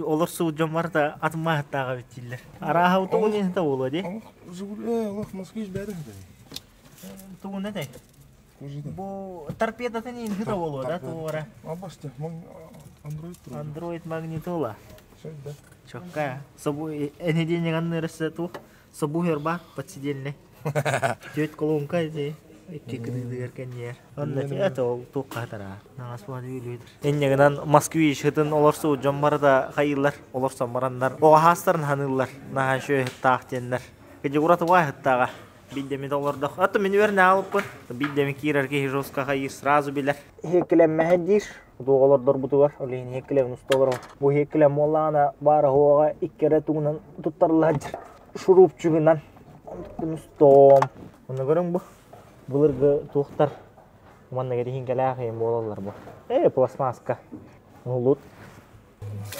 Олор суу дьон барыта атын маһыттааҕа бит дииллэр. Арааһа утугун иһин буолуо дии. Олох Москвич бәрі Тугун этэй? Бу торпедатын иһин хыта буолуо да туора. Абасты, Android Android магнитола. Чокка. Собу энеден аннырысы ту. Собу херба подсидельный. Төт колонка ди. Икки кыдыдыгар кэнниэр. Онно это ол туққатара. Наңас буан үйлөйдер. Эннегинан Москвич хытын олорсу дьон барыта хайыллар, олорсон бараннар. Оға хастарын ханыллар. Нахан шөй хыттаах диэннэр. Кыжы ураты уай хыттаага. Биддеми олордох. Аты мен верне алыппын. Биддеми киирэр киһи жестко хайыр сразу билэр. Хекилеммэһэ диир. Туоҕолордор бутугар. Ол иһин хекилем устолор. Бу хекилем буоллаҕына баара хуоҕа иккерэ тугунан туттарыллааччы. шурупчугунан устуом. Онно көрүҥ бу былыргы туохтар манна кэтиһиҥкэлээх иһин буолаллар бу. Пластмасска. Улут.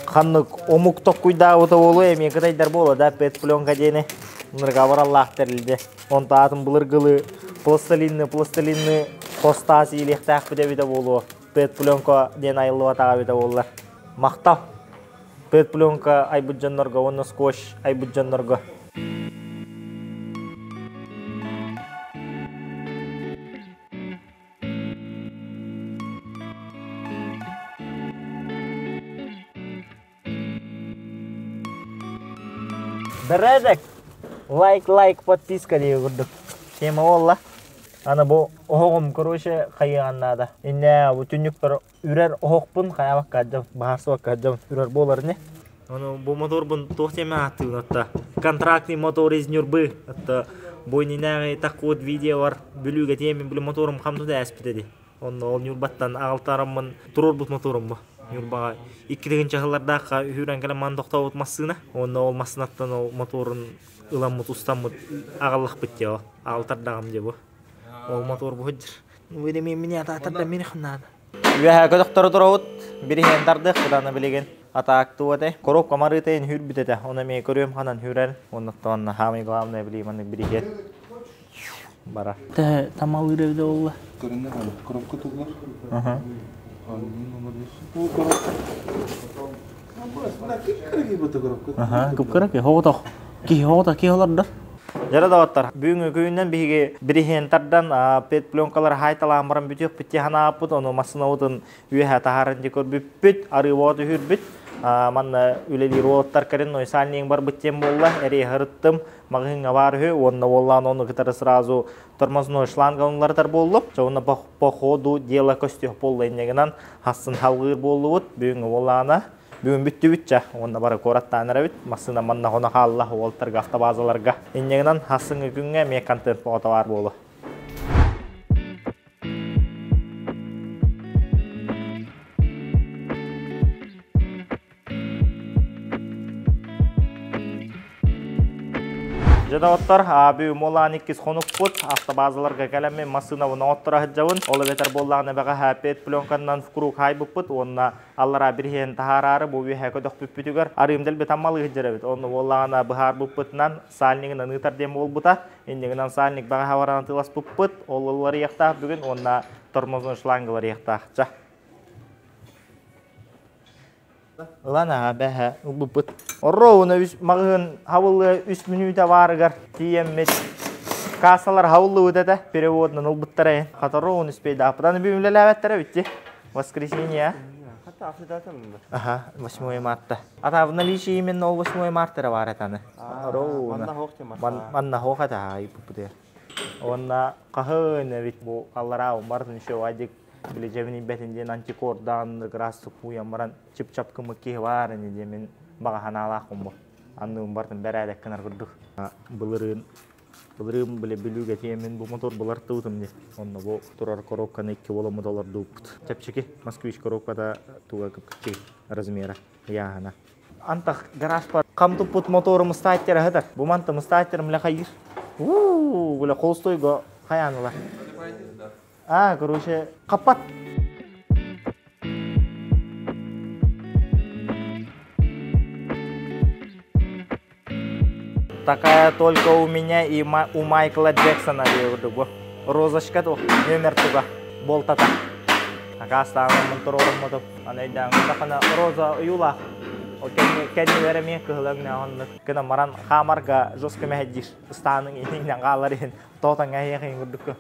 Ханнык омук токкуйдаабыта буолуо эмиэ кытайдар буола да пет пленка диэни ынырыга бараллаах тэрилдэ. Онто атын былыргылыы пластилинны пластилинны хостаас иилиэхтээхпит эбитэ буолуо. Пет пленка диэн айыллыбатаҕа эбитэ буоллар. Махтал. Пет пленка айбыт дьоннорго уонна скотч айбыт дьоннорго. Бэрээдэк! Лайк, лайк, подписка диye курдук. Тема буолла. Аны бу оһоҕум, короче, хайыан наада. Иннэ бу түннүкпэр үрэр оһохпун хайаабакка дьон, баһаарсыбакка дьон үрэр буолар ини. Ону бу моторбун туох диэмэ ааттыыбын отто контрактный мотор из Нюрбы отто бу иннинээҕи таккуут видеолар Бүлүүгэ тиэмин били моторум хамсата ээспитэ дии. Онно ол Ньурбаттан аҕалтараммын туруорбут моторум бу. Ньурбаҕа 2 сыллардаахха үһүүрэн кэлэн ман тохтообут массыына. Онно ол массыынаттан ол моторун ыламмыт устаммыт аҕаллахпыт дии ол. Аҕалтардаҕым дии бу. Ол мотор бу сылдьар. Видимо, меня атаатарда мин ханнаана. Үөһэ көтөхтөрө туробут. Бириһиэн тардыахпыт аны билигин. Атаактуу этэ. Коробка марыытайын хүрбүт этэ. Оны эмиэ көрүөм ханан хүрэр. Оннуттан самый главное билии маннык бириһиэн бара. Төһө тамалыыр эбитэ буолла? Көрүннэ коробка туллар. Аха. Аха, кып-кыра ки хоҕотох. Киһи хоҕотох киһи олордор. Дьара доҕоттор, бүгүҥҥү күнүнэн биһиги бириһиэн тардан пет-пленкалары хаайталаан баран бүтүөхпүт дии санаабыппыт, ону массыынабытын үөһэ таһааран дии көрбүппүт, арыыбаҕа түһүрбүт. Манна үлэлиир уолаттар кэлин сальник барбыт диэн буолла, эрийэ сырыттым, маҕаһыыҥҥа баар үһү, уонна уоллаан ону кытары сразу тормозной шланг ылыннарытар буоллум. Дьэ уонна по ходу дела көстүөх буолла инньэ гынан хассын халгыыр буоллубут. Бүгүҥҥү уоллаана Бүгүн бүттүбүт ча, уонна бары куораттаан эрэбит. Массыына манна хоно хаалла уолтарга, автобазаларга. Инньэ гынан хассыҥҥы күҥҥэ эмиэ контент бөҕөтө баар буолуо. Дьэ доҕоттор, бүгүн буоллаҕына иккис хонукпут. Автобазаларга кэлэммин массыынабын оҥотторо сылдьабын. Ол эбэтэр буоллаҕына бэҕэһээ пет пленканнан в круг хаайбыппыт уонна аллараа бириһиэн таһаараары бу үөһэ көтөхпүппүтүгэр арыым дэлби таммалыы сылдьар эбит. Онно буоллаҕына быһаарбыппытынан сальнигынан ыытар диэн буолбута. Иннигинэн сальник бэҕэһээ баран атыыласпыппыт. Ол ылларыйыахтаах бүгүн уонна тормозной шланг ыларыйыахтаах. Ча. Ылан аха бэһэ ылбыппыт. Ровно үс маҕаһыын хабыллыа үс мүнүүтэ баарыгар тиийэммит кассалар хабыллыбыт этэ. Переводынан ылбыттара эн. Хата ровно успейдааппыт. Аны бүгүн үлэлээбэттэрэ битти. Воскресенье. Ага, 8 марта. А в наличии именно ол 8 марта эрэ баар этаны. Ровно. Манна хоох этэ айыппытыгар. Уонна хаһын эбит бу аллараа барытын еще адик били дьэбин бэтин диэн антикордаан ыраастык кууйан баран чып-чап кымык киһи баар ини диэмин баҕа санаалаахпын бу. Анныым бартын бэрээдэк гынар курдук. Былырыын былырыын били Бүлүүгэ тиэмин бу мотор булартыбытым дии. Онно бу турар коробканы икки буоламмыт олордубуппут. Чэпчэки Москвич коробката туга кыпкыччы размера ыйааһына. Антах гаражпар хам туппут моторум стартера сытар. Бу мантым стартерым ле хайыр. Уу, бля холстойго хайаанылар. А, короче, капат. Такая только у меня и у Майкла Джексона диэбит Розочка туох нүөмэр туга буолтата. Акаастааммын туруоруммутум. Аны өйдөөн Роза уйуулаах. Ол кэннилэр эмиэ кыһыл өҥнөөх оннук. Гынан баран хаамарга жестко мэһэйдиир. Ыстааның иһинэн хаалар иһин тоотоҥҥа иһиэхин курдукку.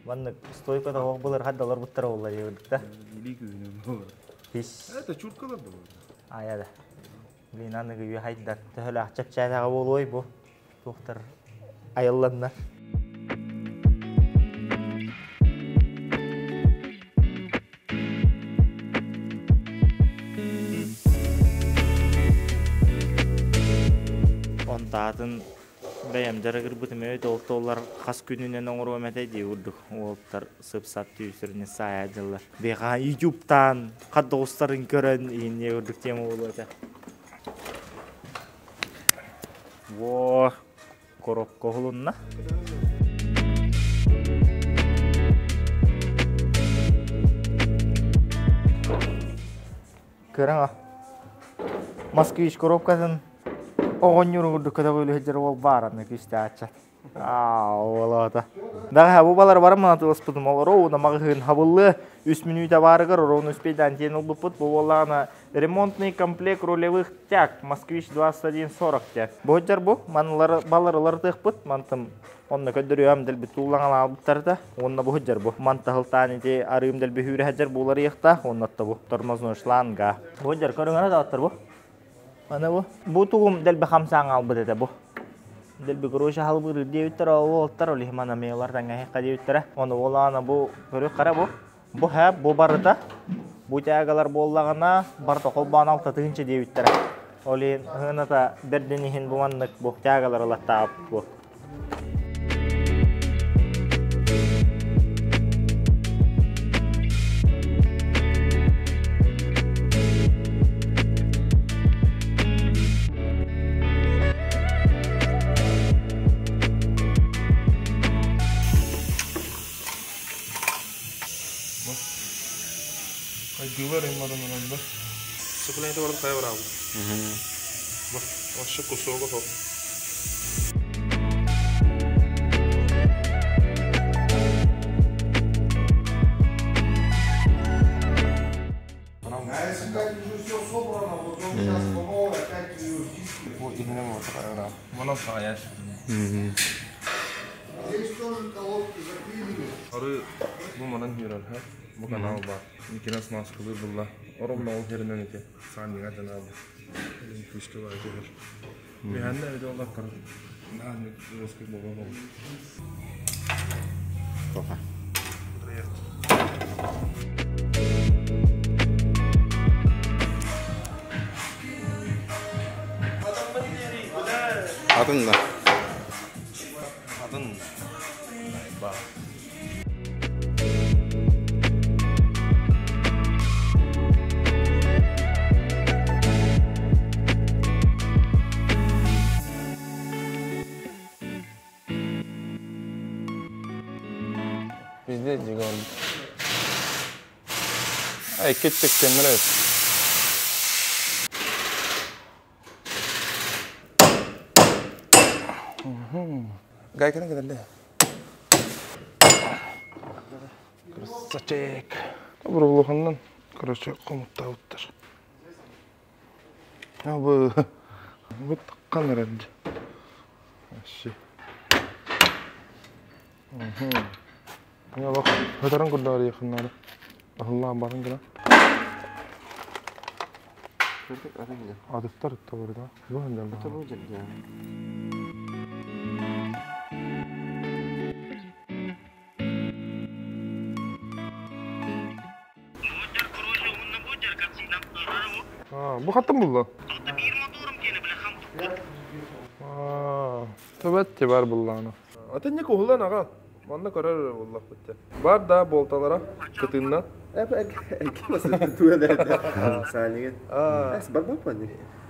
Маннык стойкада оһох былыр хадда олорбуттара буолла диэбит да. Илии күүһүнэн буолар. Хис. Это чуркалар да буолар. Айа да. Блин, аныгы үйэ хайдар. Төһөлөөх чэпчээтэҕэ буолуой бу? Туохтар айылланнар. Онтаатын Бэйэм дьарыгырбытым өйт ол толлар хас күнүнэн оҥоруом этэ дии курдук уолаттар сып-сап түүсүрүнэ саайа дьыллар. Биэха ютубтаан хат доҕустарын көрөн иһинние курдук тема буолуо этэ. Во, коробка уһулунна. Көрөҥ Москвич коробкатын оҕонньорун курдук көтөҕүлү сылдьар уол баар аны күүстээх Уолаата. Даҕаһа бу балар баран манатыласпытым ол роуна маҕаһыын хабыллы үс мүнүүтэ баарыгар роуну успейдаан тиэн ылбыппыт. Бу буоллаҕына ремонтный комплект рулевых тяг Москвич 2140 тяг. Бу сылдьар бу манылары баларылар тыахпыт мантым онно көрдөрүөм дэлби туулаҥан аалбыттарда уонна бу сылдьар бу мантаһылтаан ити арыым дэлби хүүрэ сылдьар булар ыйыахтаах уонна бу тормозной шланга. Бу сылдьар көрүҥэрэ даҕаттар бу. Аны бу бу тугум дэлби хамсаан хаалбыт этэ бу. Дэлби короче халбыырыр диэбиттэр, уолаттар ол иһин мана миэлар таҥаһыахха диэбиттэрэ. Ону буолаана бу көрүөх хара бу. Бу һэ бу барыта бу тягалар буоллаҕына барыта холбоон 6 тыһыынча диэбиттэрэ. Ол иһин ыһыыната бэрдин иһин бу маннык бу тягалар ылаттаабыт бу. Айдыылар аймадан ылаллар. Сыпылайда барып хайа барабыт. Вообще кусога хоп. Ары бу манан хүрэр ха бу канал бар. Никинас маскылы булла. Ором ол херинен ити. Саннига жанал. Күскө бар жер. Механна эде олар кар. На русский болон. Тоха. Атын да. Атын. Ба. Везде дигон. Ай, кеттик кемер. Гайканы кедерде. Красавчик. Бурулуханнан, короче, комуттабыттар. Бу бу таккан эрэлди. Вообще. Я бак, хөтөрөн курдары якыннары. Аллаһым барын гына. Адыттар ытта да. Бу хандан бу. Бу хаттан булла. Төбәт бар булланы. Ата не кухулан ага. Манна көрөр буллах битте. Бар да болталара кытынна.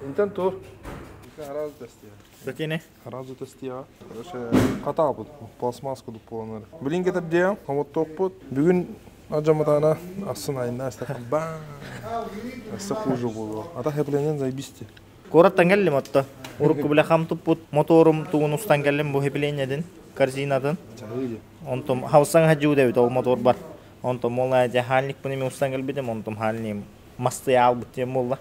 Интен тур. Харазы тестия. Затене. Харазы тестия. Короче, ката бут. Пластмасс кудуп боланар. Билин кетеп дия, хомоттокпут. Бүгүн ажаматана асын айында астахан ба. Аса хуже болу. Ата хепленен заебисти. Куораттан кэллим отто. Урукку биле хам туппут моторум тугун устан кэллим бу хепленедин, корзинатын. Онтум хавсан хажуу дебит ол мотор бар. Онтум ол жахальник буну мен устан кэлбитим, онтум хални масты албыт тем болла.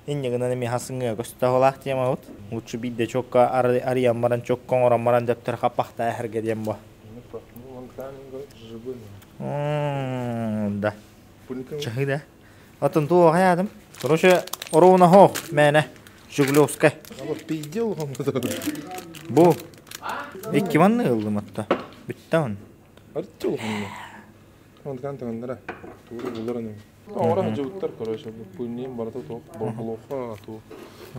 Инне гына ми хасыңга көстө тем аут. Лучше бидде чокка арыян баран чокка оңорон баран дөптөр хаппахта эхерге диэн бу. Да. Чахы да. Атын туу хаядым. Короче, оруна хох мәне. Жигулевская. Пиздел он. Бу. Икки манны ылдым атта. Бүтті он. Артыл он. Он кантагандара. Тугу булар аны. Оҥоро сылдьыбыттар, короче, пыльниим барыта туох, болуохха туох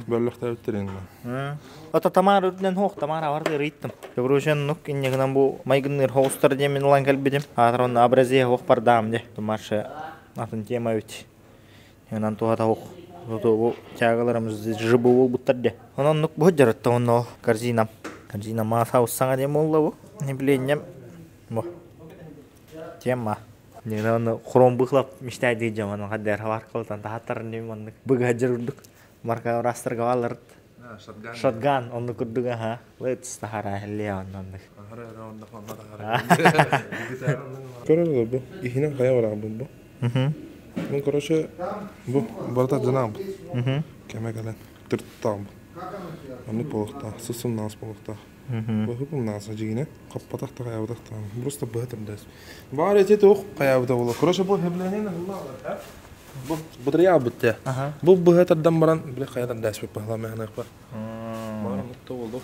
бөллөхтөөбүттэр иннэ. Ото Тамара үрдүнэн хуох, Тамара барыта ырыйыттым. Короче, оннук инньэ бу майгынныыр хоҕустар диэн мин ылан кэлбитим. Аатыр онно абразия хуох бардаам де. Тумаршы атын тема эбит. Онон туһата хуох. Ото бу тягаларымыз жыбы буолбуттар де. Онон оннук бу дьарытта онно корзинам. Корзина мааса саҥа диэн буолла бу. Не билиэнньэм. Бу. Тема. Недавно хром быхлап мечтает дии манан хаддер хабар кылтан тахаттар ним маннык быгыһа урдук марка растарга баларыт Шотган. Шотган онну курдук аха лыц тахара хелле оннук. Көрөр бу иһинен хайа бараабын бу. Ну, короче, бу барыта дьанаабыт. Кэмэ кэлэн тырттаабыт. Оннук буолуохтаах, сысымнаас буолуохтаах. Быһыпымнаас дьигинэ хаппатах да хайаабатах да просто быһа тырдаас. Баар эти туох хайаабыта буолар. Короче, бу хэблэһин ылла Бу бытырыйаабыт те. Бу быһа тардан баран бile хайа тардааспыт баһылаан мэхэнэхпэр. Баар оннукта болду.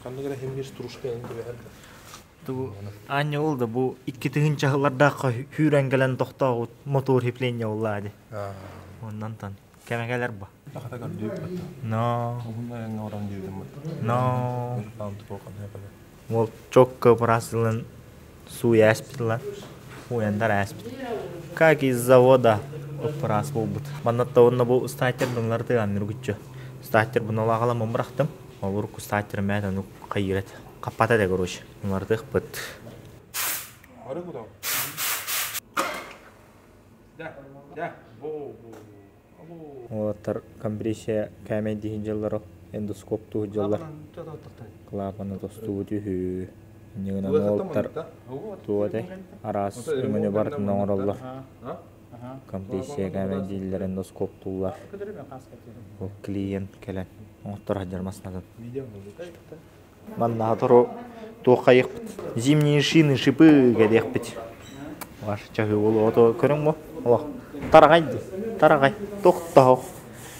Ханнык эрэ химбир стружка эн түбэһэр. Ту аанньа ол да бу 2000 сыллардаахха хүүрэн кэлэн тохтообут мотор хипление боллаа ди. Оннан тан кэмэ кэлэр ба. Хата көрдүүп батта. Но. Уһун айаҥҥа баран диэбитим батта. Но. Таам тупо ханна кэлэр. Ол чокко бырасылын сууй ааспытылар. Уяндар ааспыт. Как из завода ыппыраас буолбут. Маннатта онно бу стартер тыган үргүччү. Стартер буну алаҕаламмын бырахтым. Ол урукку стартер мэт ону хайырат. Хаппата да короче. Улардыхпыт. Ары куда? Да, да, бо, бо. Уолаттар компрессия кээмэйдиһин дьыллар эндоскоп туһу дьыллар. Клапаны тостубут үһү. Иннигинэн уолаттар туоте араас өҥөнү барытын оҥороллор. Компрессия кээмэйдииллэр эндоскоп туллар. Ол клиент кэлэн оҥоттор сылдьар массыынатын. Манна сотору туох хайыахпыт. Зимние шины, шипы кэлиэхпит. Ваш чаһыы буолуо ото көрүҥ бу. Олох тараҕай дии. Тараҕай. Тохтоох.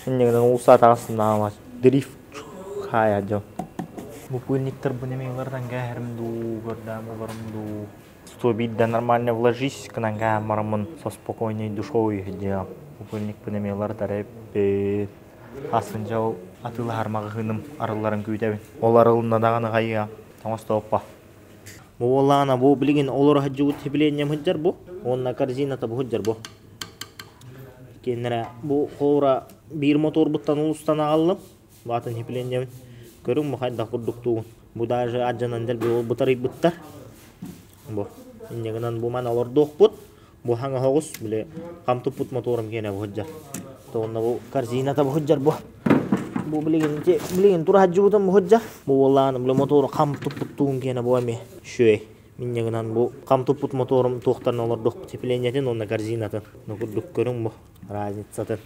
Иннигинэн уулусса таҕыстым дрифт хаайа дьон. Бу пыльниктар бу неме ылардан кээһэрим дуу, көрдөм уларым дуу. Сто биирдэ нормально вложись гынан кээһэн бараммын со спокойной душой диэм. Бу пыльникпын эмиэ ылардар эбиппит. Асын дьэ ол атыылаһар маҕаһыыным арылларын күүтэбин. Ол арылынна даҕаны хайыа, тоҥостооппа. Бу буоллаҕына бу билигин олоро сылдьыбыт сибилиэнньэм сылдьар бу. Уонна корзината бу сылдьар бу. Иккиэннэрэ бу холобура биир моторбуттан улустан аҕаллым. Баатын сибилиэнньэбин. Көрүҥ бу хайдах курдуктуугун. Бу даже адьанан дэлби буолбутар ыйбыттар. Бу инньэ гынан бу маны олордуохпут. Бу хаҥа оҕус, били хам туппут моторум киэнэ бу сылдьар. Тоҕонно бу корзината бу сылдьар бу. Бу билигин ити билигин тура сылдьыбытым бу сылдьар. Бу буоллаҕына били мотору хам туппуттуум киэнэ бу эмиэ үчүгэй. Инньэ гынан бу хам туппут моторум туохтарын олордуохпут сцеплениетин уонна корзинатын. Ну курдук көрүҥ бу разницатын.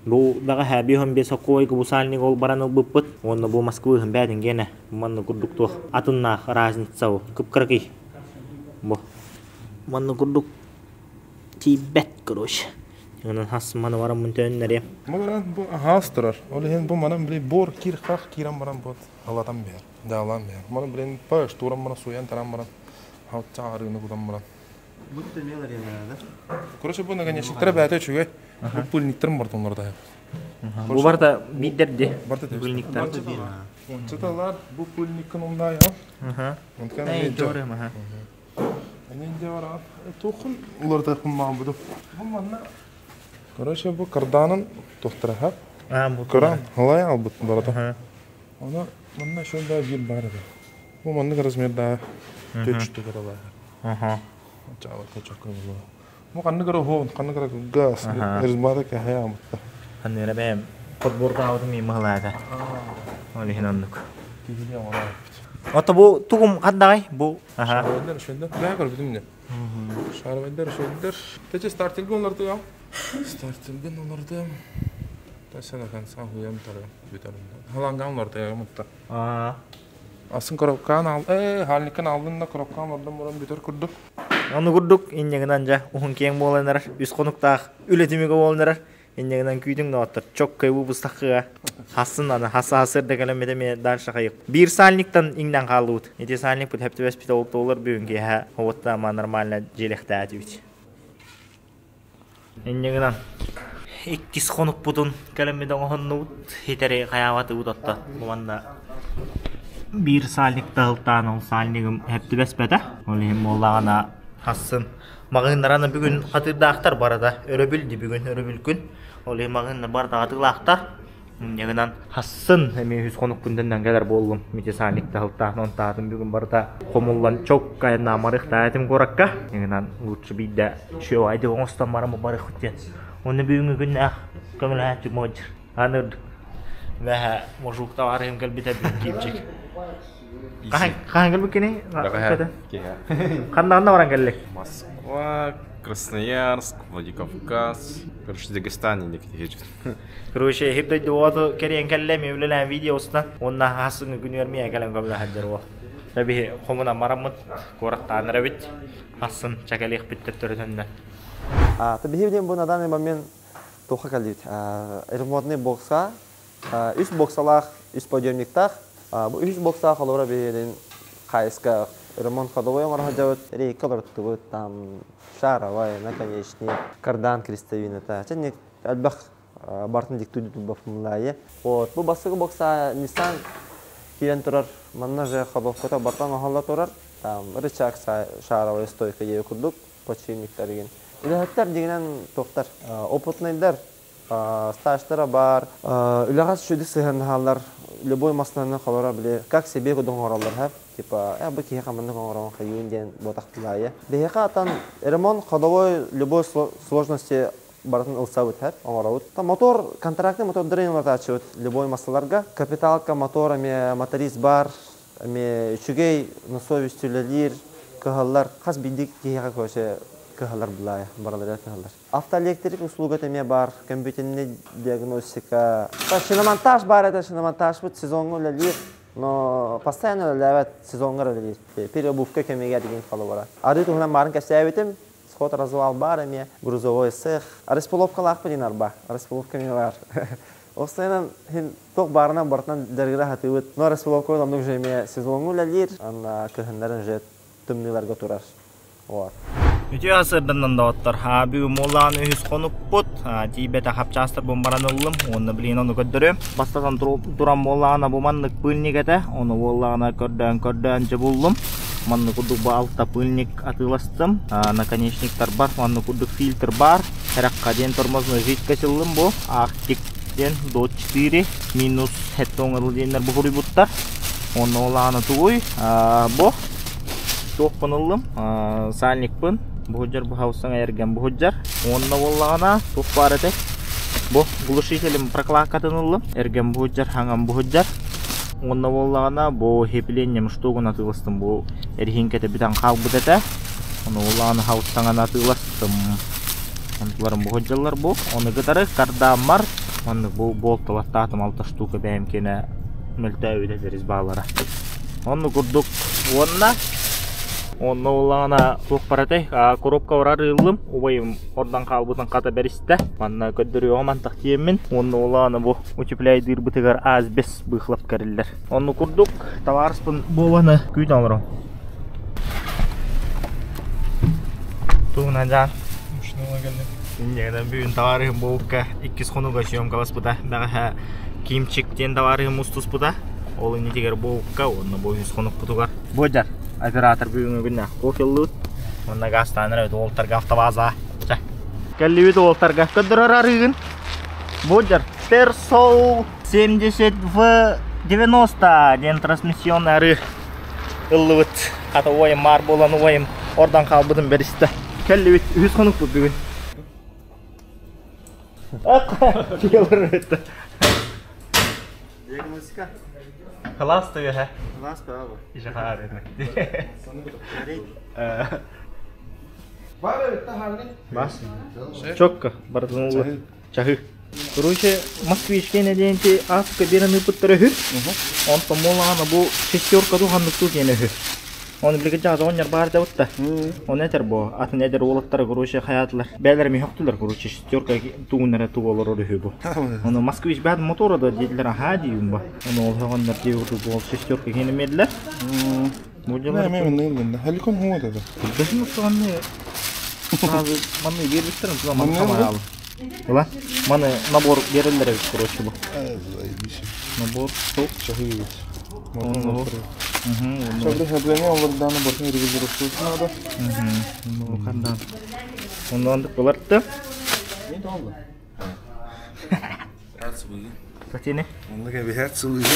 Бу бэҕэһээ 55 сокуойга бу сальник ол баран ылбыппыт уонна бу Москвы бээтин гиэнэ манна курдук туох атыннаах разница бу кып-кыракый бу манна курдук тиийбэт короче онон хас маны бараммын төннөрүөм Бу баран бу аһаас турар. Ол иһин бу манан били бор кир хах киирэн баран бу алатан биэр. Даалаан биэр. Манан билин паш туран баран суйан таран баран халтча арыыны кутан баран. Короче, бу наконечниктара бээтэ үчүгэй. Бу пыльниктарын бартоннор да. Бу барта биирдэрди. Барта Пыльниктар. Ончаталар бу пыльниккын умнай ал. Онткан Эй, дорым, аха. Энин де бар. Тухын улар маа буду. Бу манна. Короче, бу карданын тохтараха. А, бу Көрөн, халай албыт барата. Оны манна шонда бир бар эди. Бу маннык размерда төчтү каралар. Аха. Чаава тачок болду. Бу канны кара хоон, канны кара газ. Резмада кахая амытта. Ханныра бэм подбордаабытым мин мыһылаата. Ол иһин оннук. Киһини оҥорор. Ото бу тугум хаддагай бу. Аха. Шаровайдар шөйдер. Бää көрбүтүм не. Шаровайдар шөйдер. Тече стартилген оларды. Стартилген оларды. Тасана kan са хуям тара бүтәрüm. Халанган оларды я мутта. Аа. Асын коробкан ал. Э, халникан алдын да коробкан олардан муран бүтөр курдук. Ону курдук инньэгинэн дьэ уһун киэҥ буолан эрэр, үс хонуктаах үлэ түмүгэ буолан эрэр. Иннегинен күүтүҥ доҕоттор. Чоккай выпустахыга. Хассын аны хаса хасыр да кэлэммитэ эмиэ дальше хайык. Биир сальниктан иҥнэн хааллыбыт. Ити сальникпыт хэптибэспит ол туолар бүгүн киэһэ оботтаама нормально дьиэлэхтээтибит. Иннегинен иккис хонукпутун кэлэммит оҥоһуннубут. Хитэри хайаабатыбыт отто. Уонна биир сальник таһылтаан ол сальнигым хэптибэспэтэ. Ол иһин буоллаҕына хассын Маҕаһыыннараны бүгүн хатыырдаахтар барыта өрөбүл дии бүгүн өрөбүл күн. Ол иһин маҕаһыыннар барыта хатыылаахтар. Инньэ хассын эмиэ үһүс хонукпун төннөн кэлэр буоллум. Митисаник таһылтаах онтаатын бүгүн барыта хомуллан чок айаннаан барыахтаах этим куоракка. Инньэ лучше биирдэ үчүгэй оҥостон баран барыахпыт диэн. Уонна бүгүҥҥү күннээх көмөлөһөөччү модьыр. Аны үрдүк. Бэһэ мужук товарыһым кэлбитэ киипчик. Хаһан кэлбиккиний? Ханна баран кэллик? Москва, Красноярск, Владикавказ, короче, Дагестан инник Короче, хип дойду уоту кэриэн кэллэ, ми үлэлээн видео устан, уонна хасыҥы күнүгэр миэ кэлэн көмөлө сылдьар уол. Биһи хомунан мараммыт, куораттаан эрэбит, хассын чакэлиэхпит төттөрүтүннэ. Биһи билим бу на данный момент туха кэллибит. Ремонтный бокса үс боксалаах, үс подъемниктаах. Бу үс боксаах олора биһиэнин хайыска ремонт ходовой оҥоро сылдьабыт. Рейка олорттубут, там шаровая, наконечник, кардан крестовината. Чэ, элбэх бартын диктуй бафмылайы. Вот, бу бастакы бокса Nissan киирэн турар. Манна же ходовката бартан оһолла турар. Там рычаг шаровая стойка диye курдук подшипниктарыгын. Үлэһиттэр дигинен тохтар. Опытныйдар стажтара бар. Үлэҕэ сүдү сыһыаннаһаллар. Любой массыынаны холоро били как себе кудун оҥороллор һэ. Типа, бу киһи хаманнык оҥорон хайыын диэн буотахтылаайы. Биһиэхэ атан ремонт ходовой любой сложности барытын ылсабыт һэ, оҥоробут. Мотор, контрактный мотордары уларытааччыбыт любой массаларга. Капиталка мотор эмиэ моторист бар, эмиэ үчүгэй на совесть үлэлиир, кыһаллар. Хас биирдии киһиэхэ короче кыһаллар булаайа, барыларыгар кыһаллар. Автоэлектрик услугата эмиэ бар, компьютерный диагностика. Шиномонтаж бар это, шиномонтажбыт сезоҥҥа үлэлиир, но постоянно үлэлээбэт, сезоҥҥа үлэлиир. Переобувка кэмигэр деген холобура. Арыы туһунан баарын кэпсээбитим, сход развал бар эмиэ, грузовой цех. Распиловкалаахпын диэн арба, распиловка эмиэ бар. Осойынан хин туох баарынан барытынан дьарыгыра сатыыбыт. Но распиловка оннук же эмиэ сезоҥҥа үлэлиир, анна кыһыннарын же тымныыларга турар. Вот. Үтүө сырданнан доҕоттор. Бүгүн Муолаан үһүс хонукпут. Тиийбэтэх хапчаастарбын баран ыллым. Уонна билигин ону көрдөрүөм. Бастатан туран буоллаҕына бу маннык пыльник этэ. Ону буоллаҕына көрдөөн-көрдөөн дьэ буллум. Маннык курдук бу алта пыльник атыыластым. Наконечниктар бар. Маннык курдук фильтр бар. Эрэххэ диэн тормозной жидкость ыллым бу. Арктик диэн до 4 минус хэттэ оҥорул диэннэр бу суруйбуттар. Онно улаана тугуй? Бу туохпун ыллым? Сальникпын. Буһуджар бу хаусаҥа эргэн буһуджар. Уонна буоллаҕына туох баар этэй? Бу глушителем прокладкатын ыллым. Эргэн буһуджар, хаҥан буһуджар. Уонна буоллаҕына бу хеплением штугун атыыластым. Бу эриһиҥкэтэ бүтэн хаалбыт этэ. Ону буоллаҕына хаустаҥан атыыластым. Онтуларым буһуджаллар бу. Ону кытары кардааммар маннык бу болталаттаатым алта штука бэйэм киэнэ мөлтөөбүт этэрис баалара. Онну курдук уонна онно улаана туох баратай коробка барар ыыллым убайым ордан хаалбытын хата бэристэ манна көрдөрүөҕүм антах тиэммин уонна улаана бу утепляйдыырбытыгар асбес быхлап кэриллэр онну курдук табаарыспын буоланы күүтэн олором тугунан жаан инньэ бүгүн табаарыһым буолукка иккис хонуга съемкаласпыта бэҕэһээ Кимчик диэн табаарыһым устуспута ол иннитигэр буолукка уонна бу үһүс хонукпутугар Бодьар оператор бүгүҥҥү күннээх кофе ыллыбыт уонна газтаан эрэбит уолтарга автобаза чэ кэллибит уолтарга көрдөрөр арыыгын Бодьар Терсол 70 в 90 диэн трансмиссионный арыы ыллыбыт хата уойум маар буолан уойум ордон хаалбытын бэристэ кэллибит үһүс хонукпут бүгүн Диагностика. Класс тыаһа. Класс право. Бас. Чокко, барытын чаһы. Короче, москвичке нэдиэнти ааска биэрэн ыыппыттар үһү. Онтон буоллаҕына бу шестерка ту ханнык ту диэн үһү. Оны билигин жаҕа оҕонньор баар дабытта. Оны этэр бу атын эдэр уолаттара короче хаятылар. Бээлэр ми хохтулар короче шестерка тугуннара тугу олорор үһү бу. Оны Москвич баар мотора да диэтилэр аха диюм бу. Оны ол оҕоннор диэбит бу ол шестерка кенемедилер. Бу дьылар. Мен мен Хеликон хуа да. Бэсин уттаганны сразу манны бербиттер тула маны хамаалы. Ыла маны набор береллер эбит короче бу. Набор топ. Чахы Шабли хаблени олордааны бортун регулировкасы надо. Хандан. Ондан буларты. Не долго. Сатини. Онда кебиһэт сылыгы.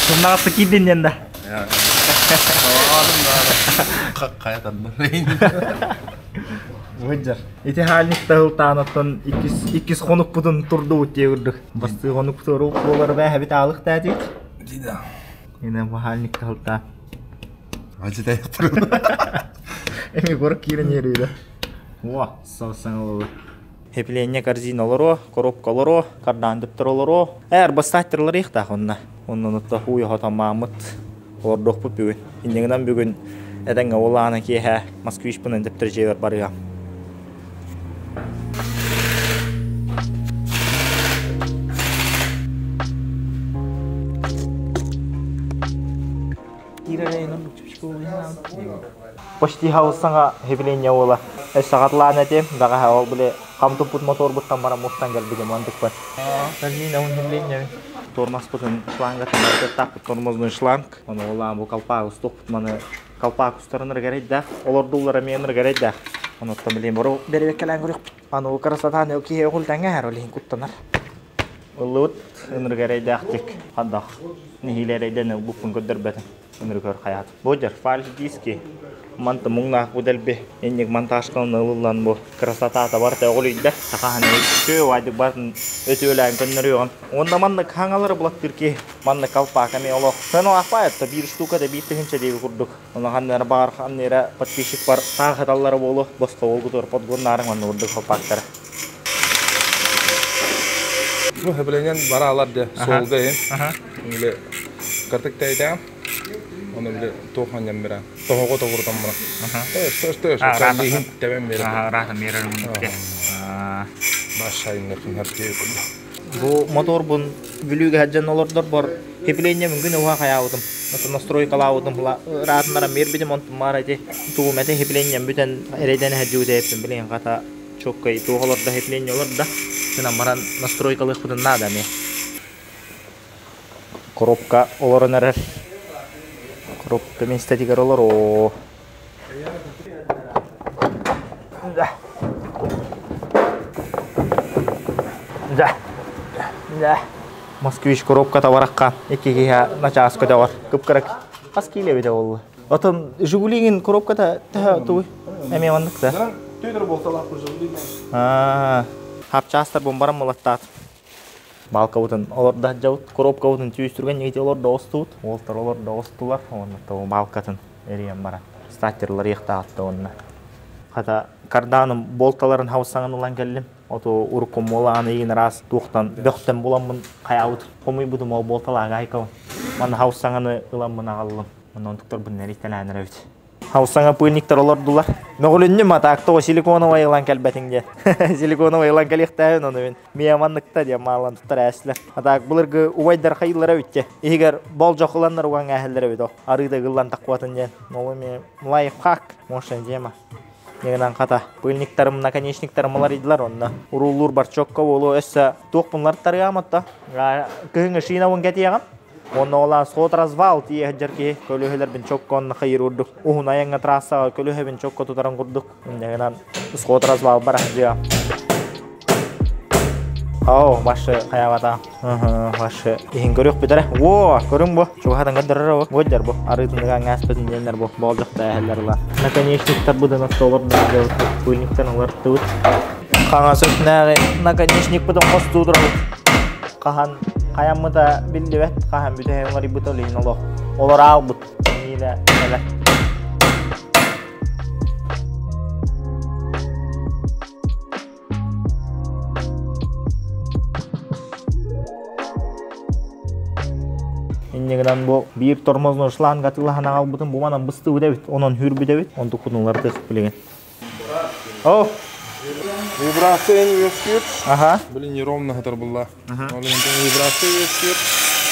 Суннагасы кийдин ден да. Каятанды. Выджар. Ити хаалник тахылтаанаттан иккис иккис хонукпутун турдубут дие курдук. Бастыы хонукпуту болар бээһэбит аалык таатит. Дида. Ина бу хаалник тахылтаа. Ажы таяқтыр. Эми горок киирен ерүйді. О, саусаң олы. Хепленне корзина олоро, коробка олоро, кардан дөптөр олоро. Эр бастаттырлар ихтах онна. Оннан отта хуя хатамамыт. Олордохпут бүгүн. Иннегинен бүгүн эдеңге олаана киэхэ Москвич бунан дөптөр жебер барыга. Почти хаусаңа хевление ола. Эс сагатлаан этим, дага ол биле камтупут мотор буттан бара мустан келбиде мандык бар. Корзина он хевление. Тормоз бутун шланга так тормозной шланг. Оны ола бу колпак устук маны колпак устарыныр керек да. Олор дуллара менир керек да. Оны там биле бору бербеккелен көрүк. Аны красотаны кие огултанга хар олин куттанар. Улут ыныр керек дактик. Хадах. Нихилерейден буппун көддөр бетин. Ыныр көр хаят. Божар фальш диски. Манты муңнаах бу дэлби инник монтажкалын ылыллан бу красотата бар оҕолуйда сахаһаны күө вайдык барын өтүөлээн көннөрүөҕүм уонна маннык хаҥалары булаттыр ки маннык колпака ми олох сыно ахпаятта биир штука да биир тыһынча диэби курдук онно ханнара баар ханнера подписчик бар таахаталлара буолу босхо болгутур подгоннаарың манны курдук колпактара Ну, хебленен бара алар де солга ем. Или картык тайда. Оны биле тохан ямбира. Тохого тогуртан мына. Төш, төш, төш. Хин тебен бере. рахым берер Башайын хапке кулла. Бу мотор бун бүлүүгө хаджан олордор бор хепленне мүмкүн уха хаябытым. Ото настройкалаабытым раатынара мер битим онтум мара ти туум эте хепленне бүтен эрейден хаджуу дептим билен ката чоккай туухолорда хепленне олорда. Сына маран настройкалык бутун нада ме. Коробка олорон эрер. Коробка мен статигер олор о. Да. Да. Да. Москвич коробка табаракка эккиге начаас көтөгөр. Кыпкырак. Кас киле бите болду. Отон Жигулигин коробката таа туй. Эме вандык да. Түйдер болталап куржы. Аа, хапчастар бомбарам молаттаат. Балка бутун олорда жабыт, коробка бутун түйүстүргөн негите олорда остуут. Олтор олорда остулар, онна то балкатын эриен бара. Стартерлар яктаатты онна. Хата карданым болталарын хаусаңын улан келдим. Ото урукум молааны иин раз туохтан бөхтен буламмын хаябыт. Хомуй бутум ол болталаага айкабын. Маны хаусаңаны ыламмын агаллым. Онон туктор бун нериттелээнер эбит. Хаусаңа пыльниктер олордулар. Мөҕүлүннүм атаакта силиконовай ылан кэлбэтиҥ диэн. Силиконовай ылан кэлиэхтээбин ону мин. Мияманныкта диэн маалан туттар ээсилэр. Атаак былыргы убайдар хайыллара үтте. Иһигэр болжох ыланнар уган ээһэллэр эбит о. Арыыда гыллан таккуатын диэн. Ол эми лайфхак, может тема. Негынан хата пыльниктарым, наконечниктарым олар идилар онна. Уруллуур барчокка болу өссө туох тарыгааматта. Кыһыңы шинабын кэтиэҕим. Онно олан сход развал тие хаджар ки көлөһөлөр бин чокко онна хайыр урдук. Ухун аяңа трассага көлөһө бин чокко тутаран курдук. Негынан сход развал бар хаджыга. Ау, башы хаябата. Башы. Ихин көрөк битере. Во, көрүң бу. Чугатан көдөрөр бу. Годжар бу. Арытыныга аңаспытын деннер бу. Болжокта эхеллер ла. Наконечниктар будан олор да пыльниктар олар тыбыт. Каңа сөтнәгы наконечник будан костудурабыт. Кахан хаяммыта биллибет, кахан бүтэ олар ибут олин олох. Олор албыт. Миле эле. Инньэ гынан бу биир тормозной шланг атыылаһан аҕалбытым бу манан быстыбыт эбит, онон хүрбүт эбит. Онтуккутун билигин. О! Вибрация үөскүүр. Ага. Блин, неровно хатар булла. Ол вибрация үөскүүр.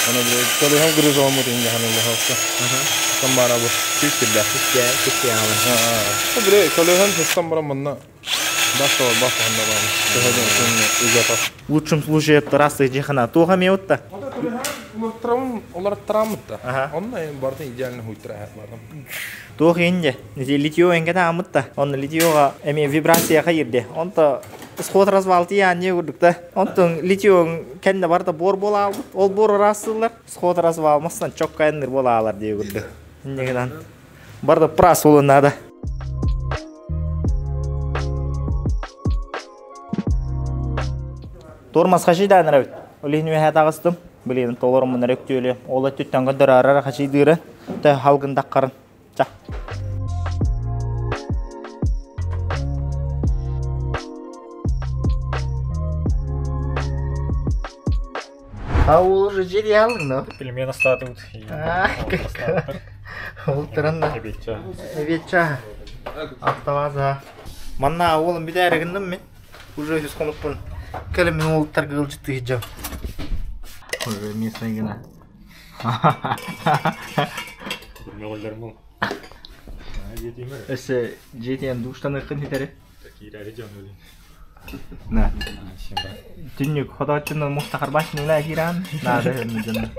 Аны били көлөһөм грызомут ингахан уллахалса. Там бара бу. Күс кирдэ. Күскә, күскә алын. Били көлөһөм хыстан баран манна бас бар бас ханда бар. Төһөдөн сын угата. В лучшем случае это раз жихана. Туха меутта. Олар трамытта. Онна бартын идеально хуйтра бардым. Туох инде. Литье эңгеде амытта. Онна литьега эми вибрация хайырды. Онто сход развалты я не көрдүк Онтон литье кенде барда бор бола алды. Ол бор расылар. Сход развалмастан чокка эннер бола алар дие көрдүк. Иннегенен барда прас олу надо. Тормоз хашида нравит. Олихин үһә тагыстым. Билин толорум мын рөктүле. Ола түттен көдөр арара хашидыры. Та халгын даққарын. Ча. А ол уже жери алдың, но? Пельмен остатут. А, как? Ол тұрында. Эбетча. Автоваза. Манна олым бидәрігіндім мен. Уже үс қонықпын. Кәлі мен ол таргыл жытты хиджам. Уже местный гына. Эсе жетен душтан ықын хитері. На. Түннүк ходоочунан мухтахар башын ула киран. Нада хөрмүжөн.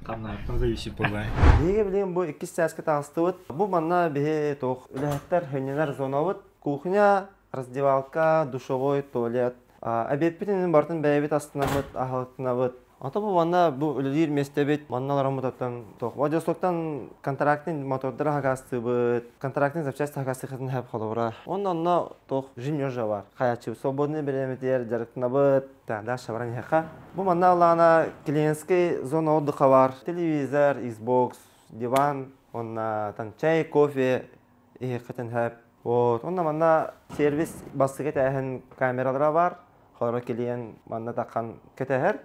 Там зависит была. Биһиги билигин бу иккис сээскэ таҕыстыбыт. Бу манна биһи туох үлэһиттэр хөнньөнөр зонабыт. Кухня, раздевалка, душевой, туалет. Обедпитин бартын бэйэбит астынабыт, аһылыктынабыт. Ата бу манна бу үлэлиир миэстэбит, манна олороммут туох. Владивостоктан контрактный мотордары хакастыбыт, контрактный запчасть хакастыхытын хэп холобура. Онно онно туох жим бар. Хаячы свободный биремитер, жарыктынабыт. Да, дальше баран яха. Бу манна алана клиентский зона отдыха бар. Телевизор, Xbox, диван, онна там чай, кофе, и хытын хэп. Вот, онна манна сервис бастыгы тәһен камералары бар. Холора клиент манна таккан кетәһер.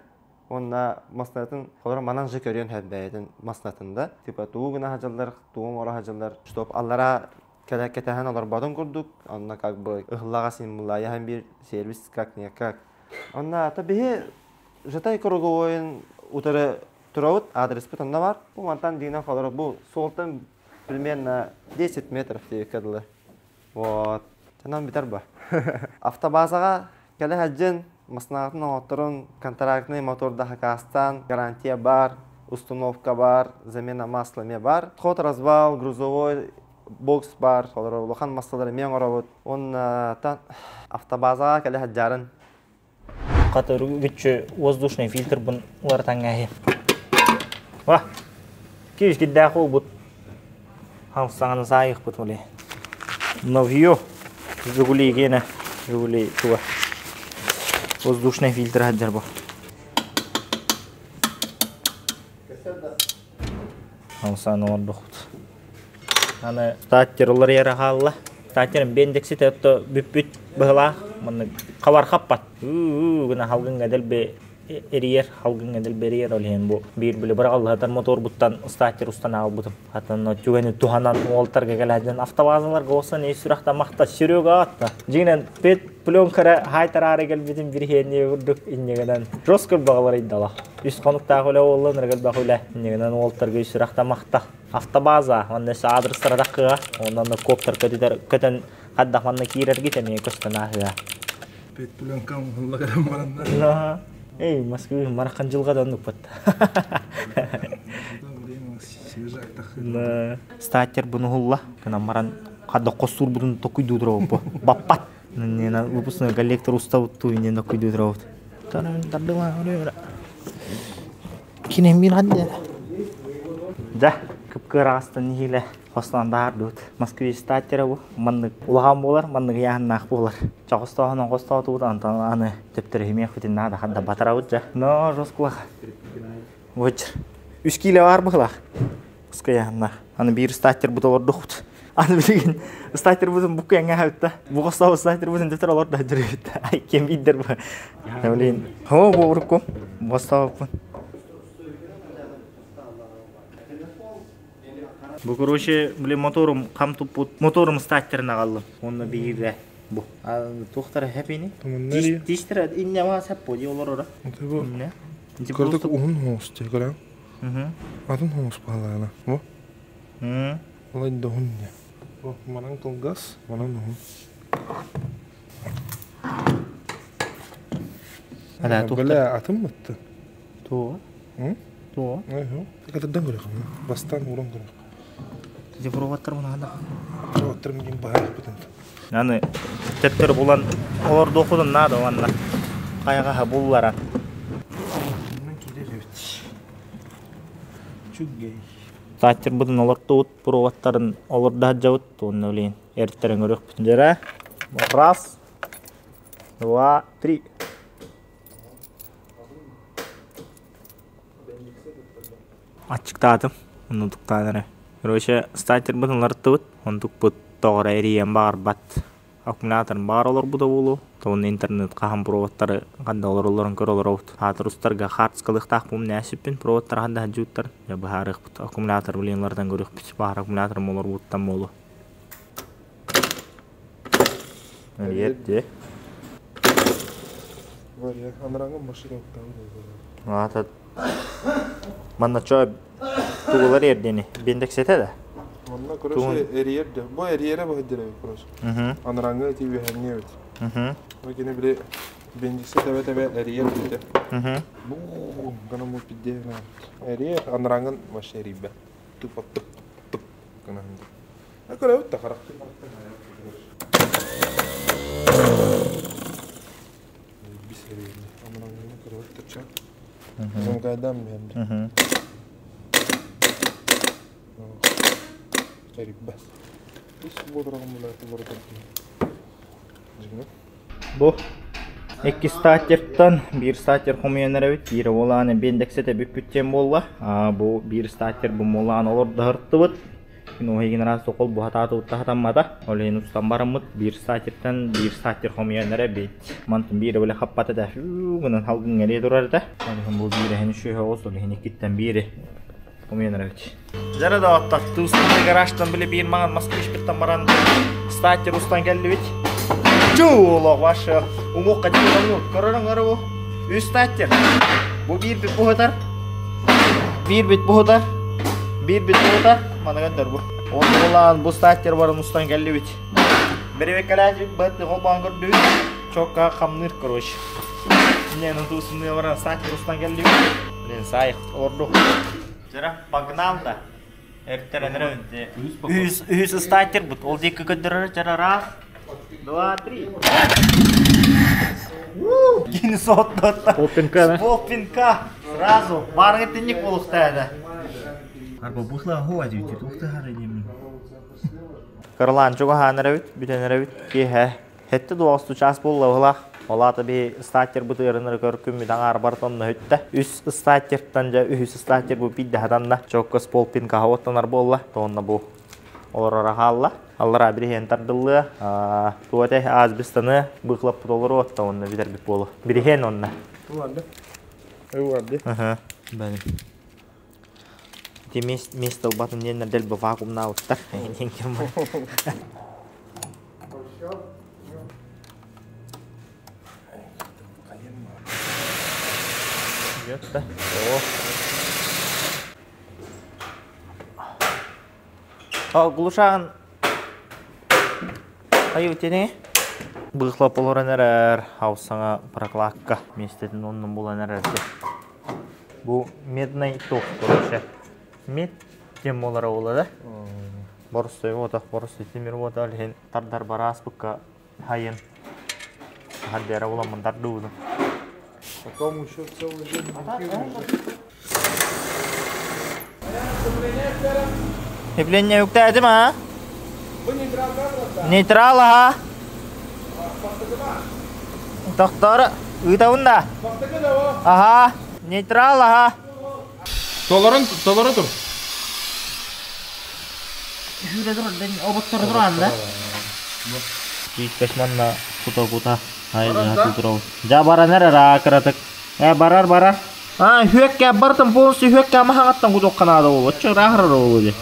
Онна маснатын холора манан же көрүн хэп бәйден маснатында. Типа туугuna хажаллар, туун ора хажаллар. Чтоб аллара кәлә кетәһен алар бадын курдук. Онна как бы ыхлага син яһан бир сервис как не как. Онна ата бихи Жатай круговойын утары туравыт, адрес бит онна бар. Бу мантан дигнен холора бу солтан примерно 10 метров кадылы. Вот. Жанан битер ба. Автобазага кәлә хаҗын маснагатын оторун контрактный моторда хакастан гарантия бар, установка бар, замена масла ме бар. Ход развал, грузовой бокс бар, холора улахан маслалары мен оробут. Он тан автобазага кәлә хаҗарын Катыр күчү воздушный фильтр бун улар таңгахи. Ва. Киш киддә хол бут. Хам саңаны сайык бут оле. Новьё. Жигули гена. Жигули туа. Воздушный фильтр хаджар бу. Хам саңаны ордухут. Аны стартер улар яра халла. Стартерин бендекси тетто бүппүт быһыла. Маны кабар хаппат. Гына халгын гадел бе эриер, халгын гадел бериер олен бу. Бир биле бір аллахтан мотор буттан стартер устан албытым. Хатан түгәне туханан уолтарга келәден автобазалар госан эй сүрәхтә махта Серега атта. Жигнен пет пленкара хайтарары кел битин бир хенне урдук иннегенен. Жоско багалар иддала. Үс конукта хөлө боллан регел бахуле. Иннегенен уолтарга сүрәхтә махта. Автобаза, онны адрестара дакыга, оннан коптер көтер көтен хадда манны кирер гитеме көстена хыга. Пет пленка алла калам баранна. Эй, Москвы маракан жылгадан упат. Стартер буну хулла, кана маран кадда косур бутун токуйду дроп. Баппат. Нена выпускной коллектор устав ту не на куйду дроп. Таран тардыла, Кинем бир хадда. Да, кыпкырастан нихиле хослан дут. Москве стартера бу. Маннык улахан болар, маннык яханнах болар. Чагыстаһынан хостаа туут антан аны төптөр химия хутин нада хадда батарабыт жа. Но жосклах. Вот. Үс киле бар быхлах. Уска яханнах. Аны бир стартер бу толор духут. Аны билигин стартер бутун букку эҥэ хабытта. Бу хостоо стартер бутун дөтөр олор да жүрүбүт. Ай кем бидер бу. Блин. Хо бу урукку. Бостоо Бу короче, блин, моторум хам туппут. Моторум стартерин агаллым. Онно биирде бу. Туохтара хэпини? Тистер инне ма саппо ди олорора. Инне. Көрдүк уһун хоос дии көрөҥ. Атын хоос баалаана. Бу. Олай да уһун дии. Бу манан кылгас, манан уһун. Бэлэ атын мытты. Туо? Туо? Катырдан көрөх. Бастан уран көрөх. Ити проводтар мунада. Проводтар мин баһар бутын. Аны төптөр булан олордуохпутун наада уонна хайаҕаһа булларан. Тааттырбытын олортубут, проводтарын олордо сылдьабыт уонна билигин эртэрэн көрүөхпүт. Дьэрэ, раз, два, три. Аччыктаатым, оннуктаан эрэ. Короче, стартербытын уларыттыбыт, онтукпут тоҕо эрэ эрийэн баҕарбат. Аккумуляторым баар олорбута буолуо, уонна интернет хаһан проводтары ханна олороллорун көрө олоробут. Аатыр устарга хаартыскалыахтаахпын нээсиппин, проводтары ханна сылдьыбыттарын дьэ быһаарыахпыт. Аккумулятор билигин уларытан көрүөхпүт, баар аккумуляторым олорбуттан буолуо. Эрийэр Варя, анарааҥҥы машина Аата манна чо тугулар эрдини бендексете да? Манна короче эрийэр да. Бу эрийэрэ баһыддыр эбит короче. Анарааҥҥы ити үөһэҥҥи эбит. Бу кини били бендиксе тэбэ-тэбэ эрийэр диэтэ. Бу гына бу пидде эрийэр анарааҥҥын вообще эрийбэт. Тупо тык тык гына Көрөбүт да харахтыы Бу икки стартертан биир стартер хомуйан эрэбит. Биир уолааны бендексете бүппүт диэн буолла. Бу биир стартер бу муолаан олордоһортубут. Мин раз сокол буһатаатыбыт хатаммата. Ол иһин устан бараммыт биир стартертан биир стартер хомуйан эрэбит. Мантан биир бile хаппат этэ. Гынан халгын эрие турар этэ. Ол иһин бу биир эһин үшүө оҕус, ол иһин иккиттэн биири хомуйан эрэбит. Жара да оттар. Тустан гаражтан бile биир маңан москвичпиттан баран стартер устан келдибит. Чуу, ваше уҥуохха тиийэн көрөрөҥ өрө бу. Үс стартер. Бу биир бит буһутар. Биир бит буһутар. Биир бит буһутар. Маныган бу. Ол бу стартер баран устан келдибит. Беребеккалаажик быт холбоон көрдүбүт. Чокка хамныыр короче. Не, ну туусунуя баран стартер устан келдибит. Блин, сайық орду. Жара, погнал да. Эртеренер Үһүс үһүс стартер бут. Ол диэки көрдөрөр жара раз, два, три. Кини соттотта. Полпинка, да? Полпинка. Сразу. Барыңы тинник болуқта Арба бухла хуа дүйті, тухты хары деймін. Кырлан чугаһаан эрэбит, бүтэн эрэбит. Киэһэ хетте дуоҕасту час буолла быһылаах. Ол аата биһи стартер бытыырынары көркүммүт аҥаар бартонно хүттэ. Үс стартертан дьэ үһүс стартер бу пидде хатанна. Чоккос полпинка оттонар буолла. Тоонна бу олорора хаалла. Аллара бириһен тардыллыа. Туоте аз бистаны быхлаппыт олору отта онна бүтэрбит буолу. Бириһен онна. Ага. Бәлем. Ити место ылбатын диэннэр дэлби вакуумнаабыттар. Идет, да? О. О, глушан. Аю тени. Быхлап олорон эрэр, хаусаңа прокладка местетин оннун булан эрэр. Бу медный ток, короче. Мед тем болара ола да. Боростой вода, боростой темир вода, лehen тардар барас букка хайын. Хаддера уламын тардуудун. Потом еще целый день Сцепление үктәдим а? Нейтрал аха. Доктор, ыытабын да. Аха, нейтрал аха. Толорун, толору тур. Сүүрэ турар, оботторо туран да. Кииккэс манна кута-кута айылҕа турабыт. Дьа баран эрэр аа кыратык. Э барар барар. А үһүөккэ барытын полностью үһүөккэ амаһаҕаттан кутуохха наада буолуо. Оччо ырааһырар буолуо дии.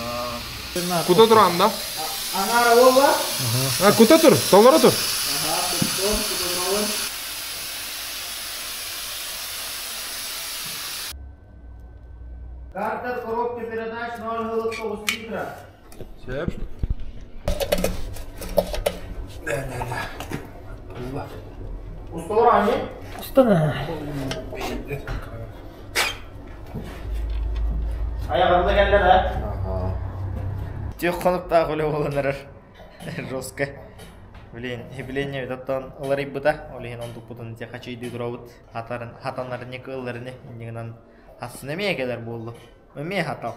Кута туран да? Аҥаара буолла. А кута тур, толоро тур. Картер коробка передач 0,9 литра. Сөп. Усталар ани? Устана. Аяғында кэллэ да. Тех хонуктаах үлэ буолан эрэр. Жестко. Блин, явление оттон ыларыйбыта. Ол иһин онтукпутун те хачыйдыы туробут. Хатарын, хатанарыны кыылларыны иннигинэн хассын эмиэ кэлэр буоллу. Эмиэ хатал.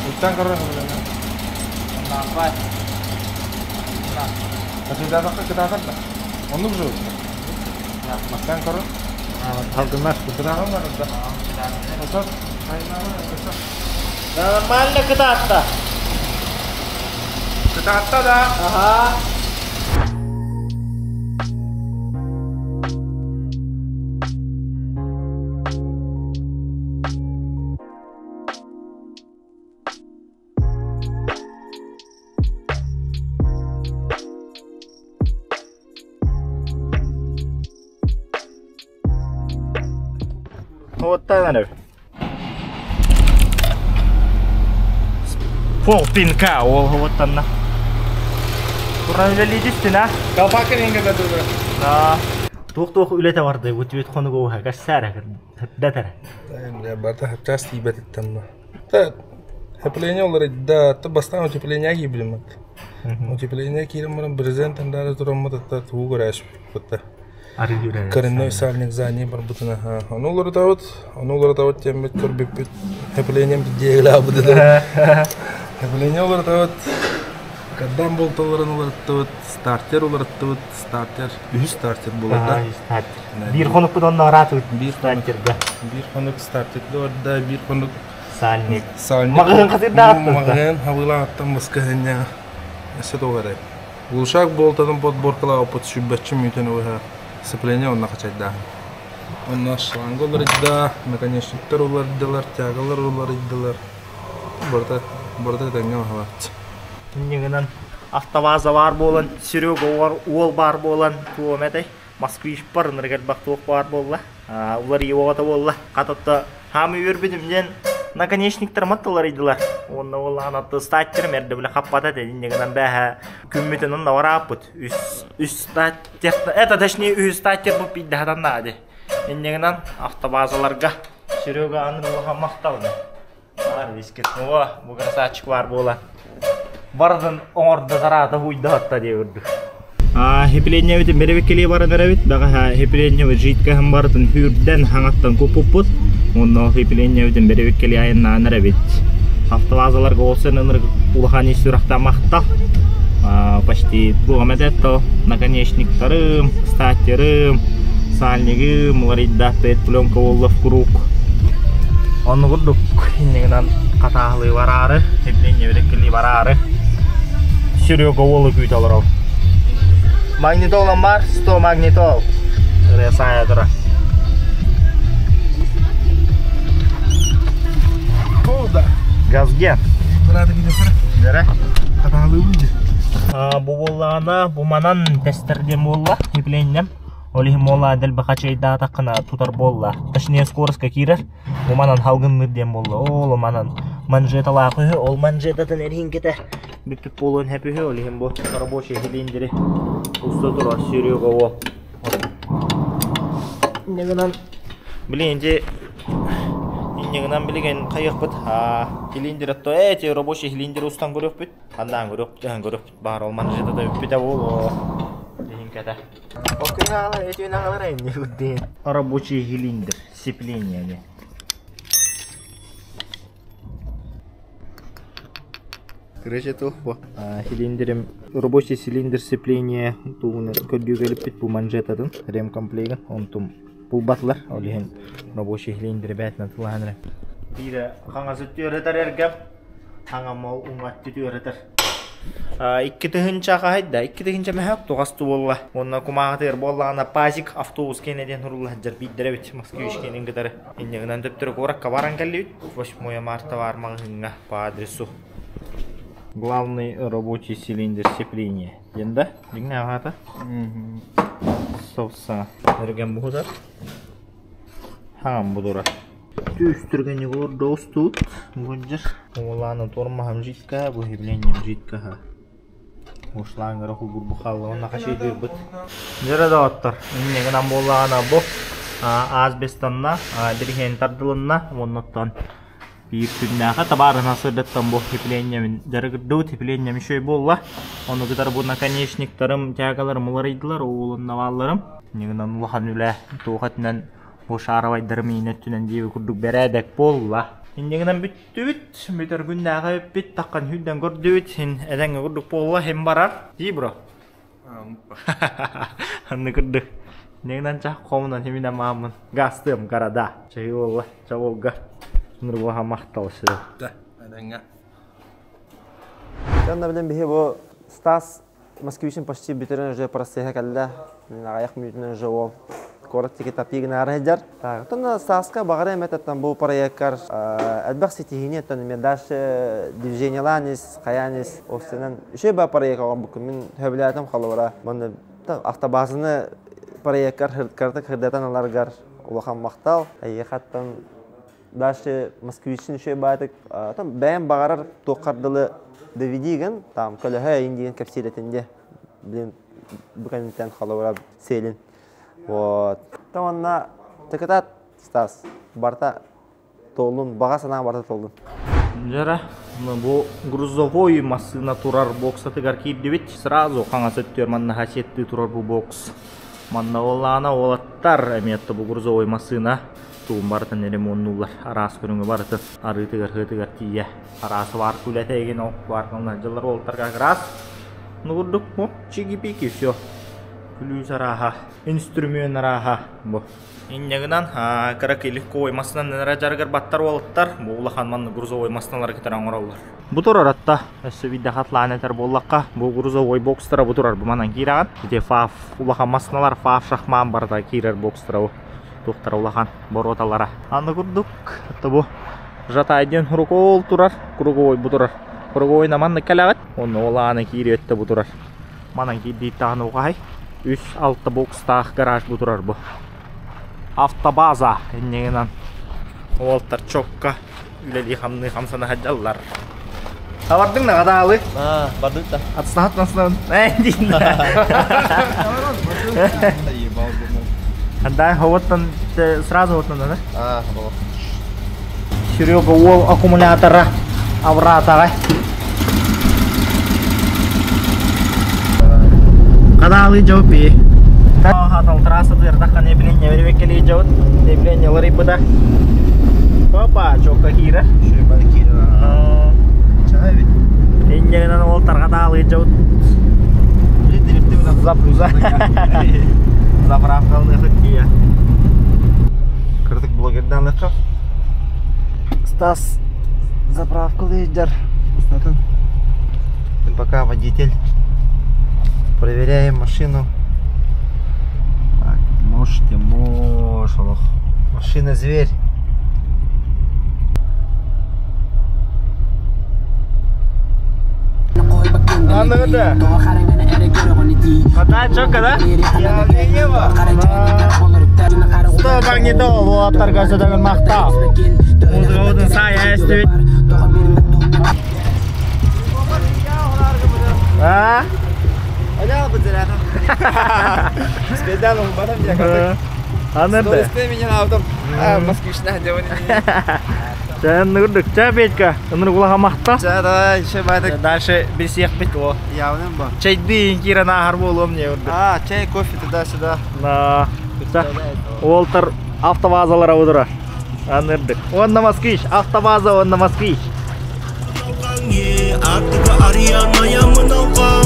Уттан көрөр Нааппай. Кытаатар кытаатар да. Оннук же. Маттан көрөр. Халгынар. Кытааҕын барар да. Осор. Нормально кытаатта. Кытаатта да. Ага. Вот так Пол пинка ол вот Туран үлэлии а? Колпакын эңге да. Да. Туох-туох үлэтэ барды, бу түбүт хонугу уха кассара датара. Барта час тиибэтиттэн. Та Тепление олар да, та бастан утепление киибилимат. Утепление киирэн баран брезент андары тураммат та туу көрәш бутта. Коренной сальник задний барбытына. Ону олар тавыт, ону олар тавыт теммет көрбүппүт. Теплением диегла бутына. Тепление олар тавыт. Каддан болталарын олар тавыт, стартер олар тавыт, стартер, үһүс стартер болар да. Стартер. Биир хонукпут онно араатыбыт Биир стартерга. Биир хонук стартер да, биир хонук Сальник. Сальник. Маҕаһыын хатырдааттан. Маҕаһыын хабыылааттан баскаһыня. Эссе тоҕарай. Глушак болтатын подборкалаа опыт сүббэччи мүтен уһа сцепление онна хачайдаа. Онна шланг оларыйда, наконечниктер улардылар, тягалар уларыйдылар. Барда барда тэҥҥэ баһалаат. Иннигинэн автобаза бар буолан, Серега уол бар буолан, туом этэй. Москвич бар, ныргар бактуох бар буолла. Улар иоҕата буолла. Хататта хаамы үөрбүтүм диэн наконечниктар маттылар идылар. Онна буоллаҕын атты статтерым эрдэ биле хаппата этэ. Иннигинэн бээһэ күммүтүн онно барааппыт. Үс үс статтер, это точнее үс статтер бу пиддахатан наади. Иннигинэн автобазаларга Серега аны улахан махталны. Бар вискет. О, бу красавчик бар буола. Бардын оҥордо сараата хуйда дии үрдүк. Хепленнебитин беребеккелии баран эрэбит. Баҕаһа хепленнебит житкаһын барытын хүрдэн хаҥаттан куппуппут. Онно хепленнебитин беребеккелии айаннаан эрэбит. Автобазаларга олсын ынырык улахан ис сүрэхтэ махтал. Почти тугам этетто наконечниктарым, стартерым, сальнигым, уларыйда пет пленка боллов круг. Онну курдук иннигинэн хатаалыы бараары, хепленнебит бараары. Серега уолу күүтэ олорор. Магнитолом бар, 100 магнитол. Ырыа тура. Коуда. Газге. Брата киде фара. Дәрә. Хатаалыы буйды. Бу боллаана, бу манан тестердем болла, хепленнем. Олихим болла дел бахачайда тақына тутар болла. Точнее скоростка кирер. Бу манан халгынныр дем болла. Ол манан манжеталаах ол манжетатын эрхин кете. Бүппүт болуын хэпүхү олихим бу рабочий хилиндери. Уста тура Серега о. Иннегинан блин, же иннегинан билеген кайыкпыт. Хилиндер атто эти рабочий хилиндер устан көрөкпүт. Андан көрөкпүт, көрөкпүт бар ол манжетада бүппүтэ болу. Дехин кете. Рабочий хилиндер, сцепление. Короче, тухпо. Цилиндрем, рабочий цилиндр сцепление тугуна көрдүгөлүп бу манжетатын ремкомплегин онтум пулбатлар олиһин рабочий цилиндр бәтнен тулаһанра. Бире хаңасы түрө тарергем. Хаҥамол уҥа түтүөрэтэр. 2000 хаһайда, 2000 мөһөк туҕас буолла. Уонна кумааҕытыгар буоллаҕына пазик автобус киэнэ диэн сурулла сылдьар биирдэрэ эбит Москвич киэнин кытары. Инньэ төптөрү куоракка баран кэллибит. 8 марта баар маҕаһыыҥҥа по адресу. Главный рабочий цилиндр сцепления. Диэн да? Дьиҥнээх аата? Собственно, өргөн буһутар. Хаҥан будура. Түстүргэнник олордо устуут. Бу Улаана тормоһом жидкая, бу явлением жидкая. Ушлаангара хулбур бухалла, онна хашыйдыырбыт. Дьэрэ доҕоттор, инньэ гынан буоллаҕына бу асбестанна, бириһиэн тардылынна, уоннаттан биир күннээхэ табаарына сырдаттан бу теплениемин дьарыгырдыбыт, теплением үчүгэй буолла. Ону кытары бу наконечниктарым, тягаларым уларыйдылар, уулуннаваалларым. Инньэ гынан улахан үлэ туох этинэн бу шаровайдарым иин өттүнэн диэби курдук бэрээдэк буолла. Инньэ гынан бүттүбүт, бүтэр күннээҕи бүппүт, таххан сүүрдэн көрдүбүт, син этэҥҥэ курдук буолла, син барар. Дии бро. Анны кырдык. Инньэ гынан чах хомунан химинэ мааммын гастыам города. Чэйи буолла, чаболга. Нургуха махтал сире. Да, этэҥҥэ. Дьонно билин биһи бу Стас Москвичин почти бүтэрэн уже процесса кэллэ. Аҕыйах мүнүүтүнэн уже ол куорат тики тапыы гынаары сылдьар. Оттон Стаска баҕара эмэтеттан бу проеккар элбэх ситиһиини оттон эмиэ дальше движениелаан ис, хайаан ис, осенен үчүгэй ба проект оҥорбуккун мин сөбүлээтим холобура. Манна автобазаны проеккар кыратык сырдатан ыларгар улахан махтал. Эйиэхэттэн дальше москвичин үчүгэй баатык там бэйэм баҕарар туоххар дылы доведи гын там көлөһө эйин диэн кэпсиирэтин диэ блин бу кэнниттэн холобура селин вот уонна тыкытат Стас барта толлун баҕа санаа барта толлун Дьара, бу грузовой массыына турар боксатыгар киирдибит. Сразу хаҥас өттүгэр манна хасеттыы турар бу бокс. Манна уоллаана уолаттар эмиэ бу грузовой массыына тугун барытын ремоннуллар. Араас көрүҥү барытын арыытыгар-һыатыгар тиийэ. Араас вар күлэтэ игин ол варкалар дьыллар уолаттарга как раз. Ну курдук бу чики-пики все. Күлүүс арааһа, инструмент арааһа бу. Инньэ гынан кыракый легковой массыынанан эрэ дьарыгар баттар уолаттар бу улахан маннык грузовой массыыналары кытары оҥороллор. Бу турар атта өссө биирдэ хатлаан этэр буоллахха бу грузовой бокстара бу турар бу манан киирэҕин. Ити фаф улахан массыыналар фаф шахман барыта киирэр бокстара бу. Туохтара улахан боруоталара. Аны курдук это бу Жатай диэн рукол турар, круговой бу турар. Круговой маннык кэлэҕит. Онно ол аана киириэттэ бу турар. Манан киирдииттаҕын уҕаһай. Үс алта бокстаах гараж бу турар бу. Автобаза иннигинэн уолтар чокка үлэлии хамныы хамсана сылдьаллар. Табардыҥ да хадаалы? Аа, бардык да. Атсаат наслан. Э, дин. Да, вот сразу вот надо, да? Аа, вот. Серега уол аккумулятора авратаҕа. Хадаалы жопи. Хатал трасса дырдахха не билин не беребеккели жабыт. Не билин не ларыйбыта. Папа, чокка киирэ. Инньэгинэн ол тарҕатаалыы жабыт. Заправкалыныхыт тиийэ. Кырдык блогердан лыхха. Стас заправкалыйдар. Пока водитель. Проверяем машину. Так, можете, можешь. Машина зверь. Анныгыда. Хата чокка да? Сто магнитол уолаттарга сөдөгүн мактал. Музыка сая эстибит. А? Анырды. Москвична Чэ, нырдык. Чэ, Петька, ынырык улахан махта. Чэ, давай, еще байтак. Дальше билсиэхпит о. Явным ба. Чэйдии киирэн ааһар буолуом не урдук. А, чай, кофе туда-сюда. На. Уолтар автобазалара удура. Анырдык. Онна Москвич, автобаза, онна Москвич. Аттыга Ариана ямын алға.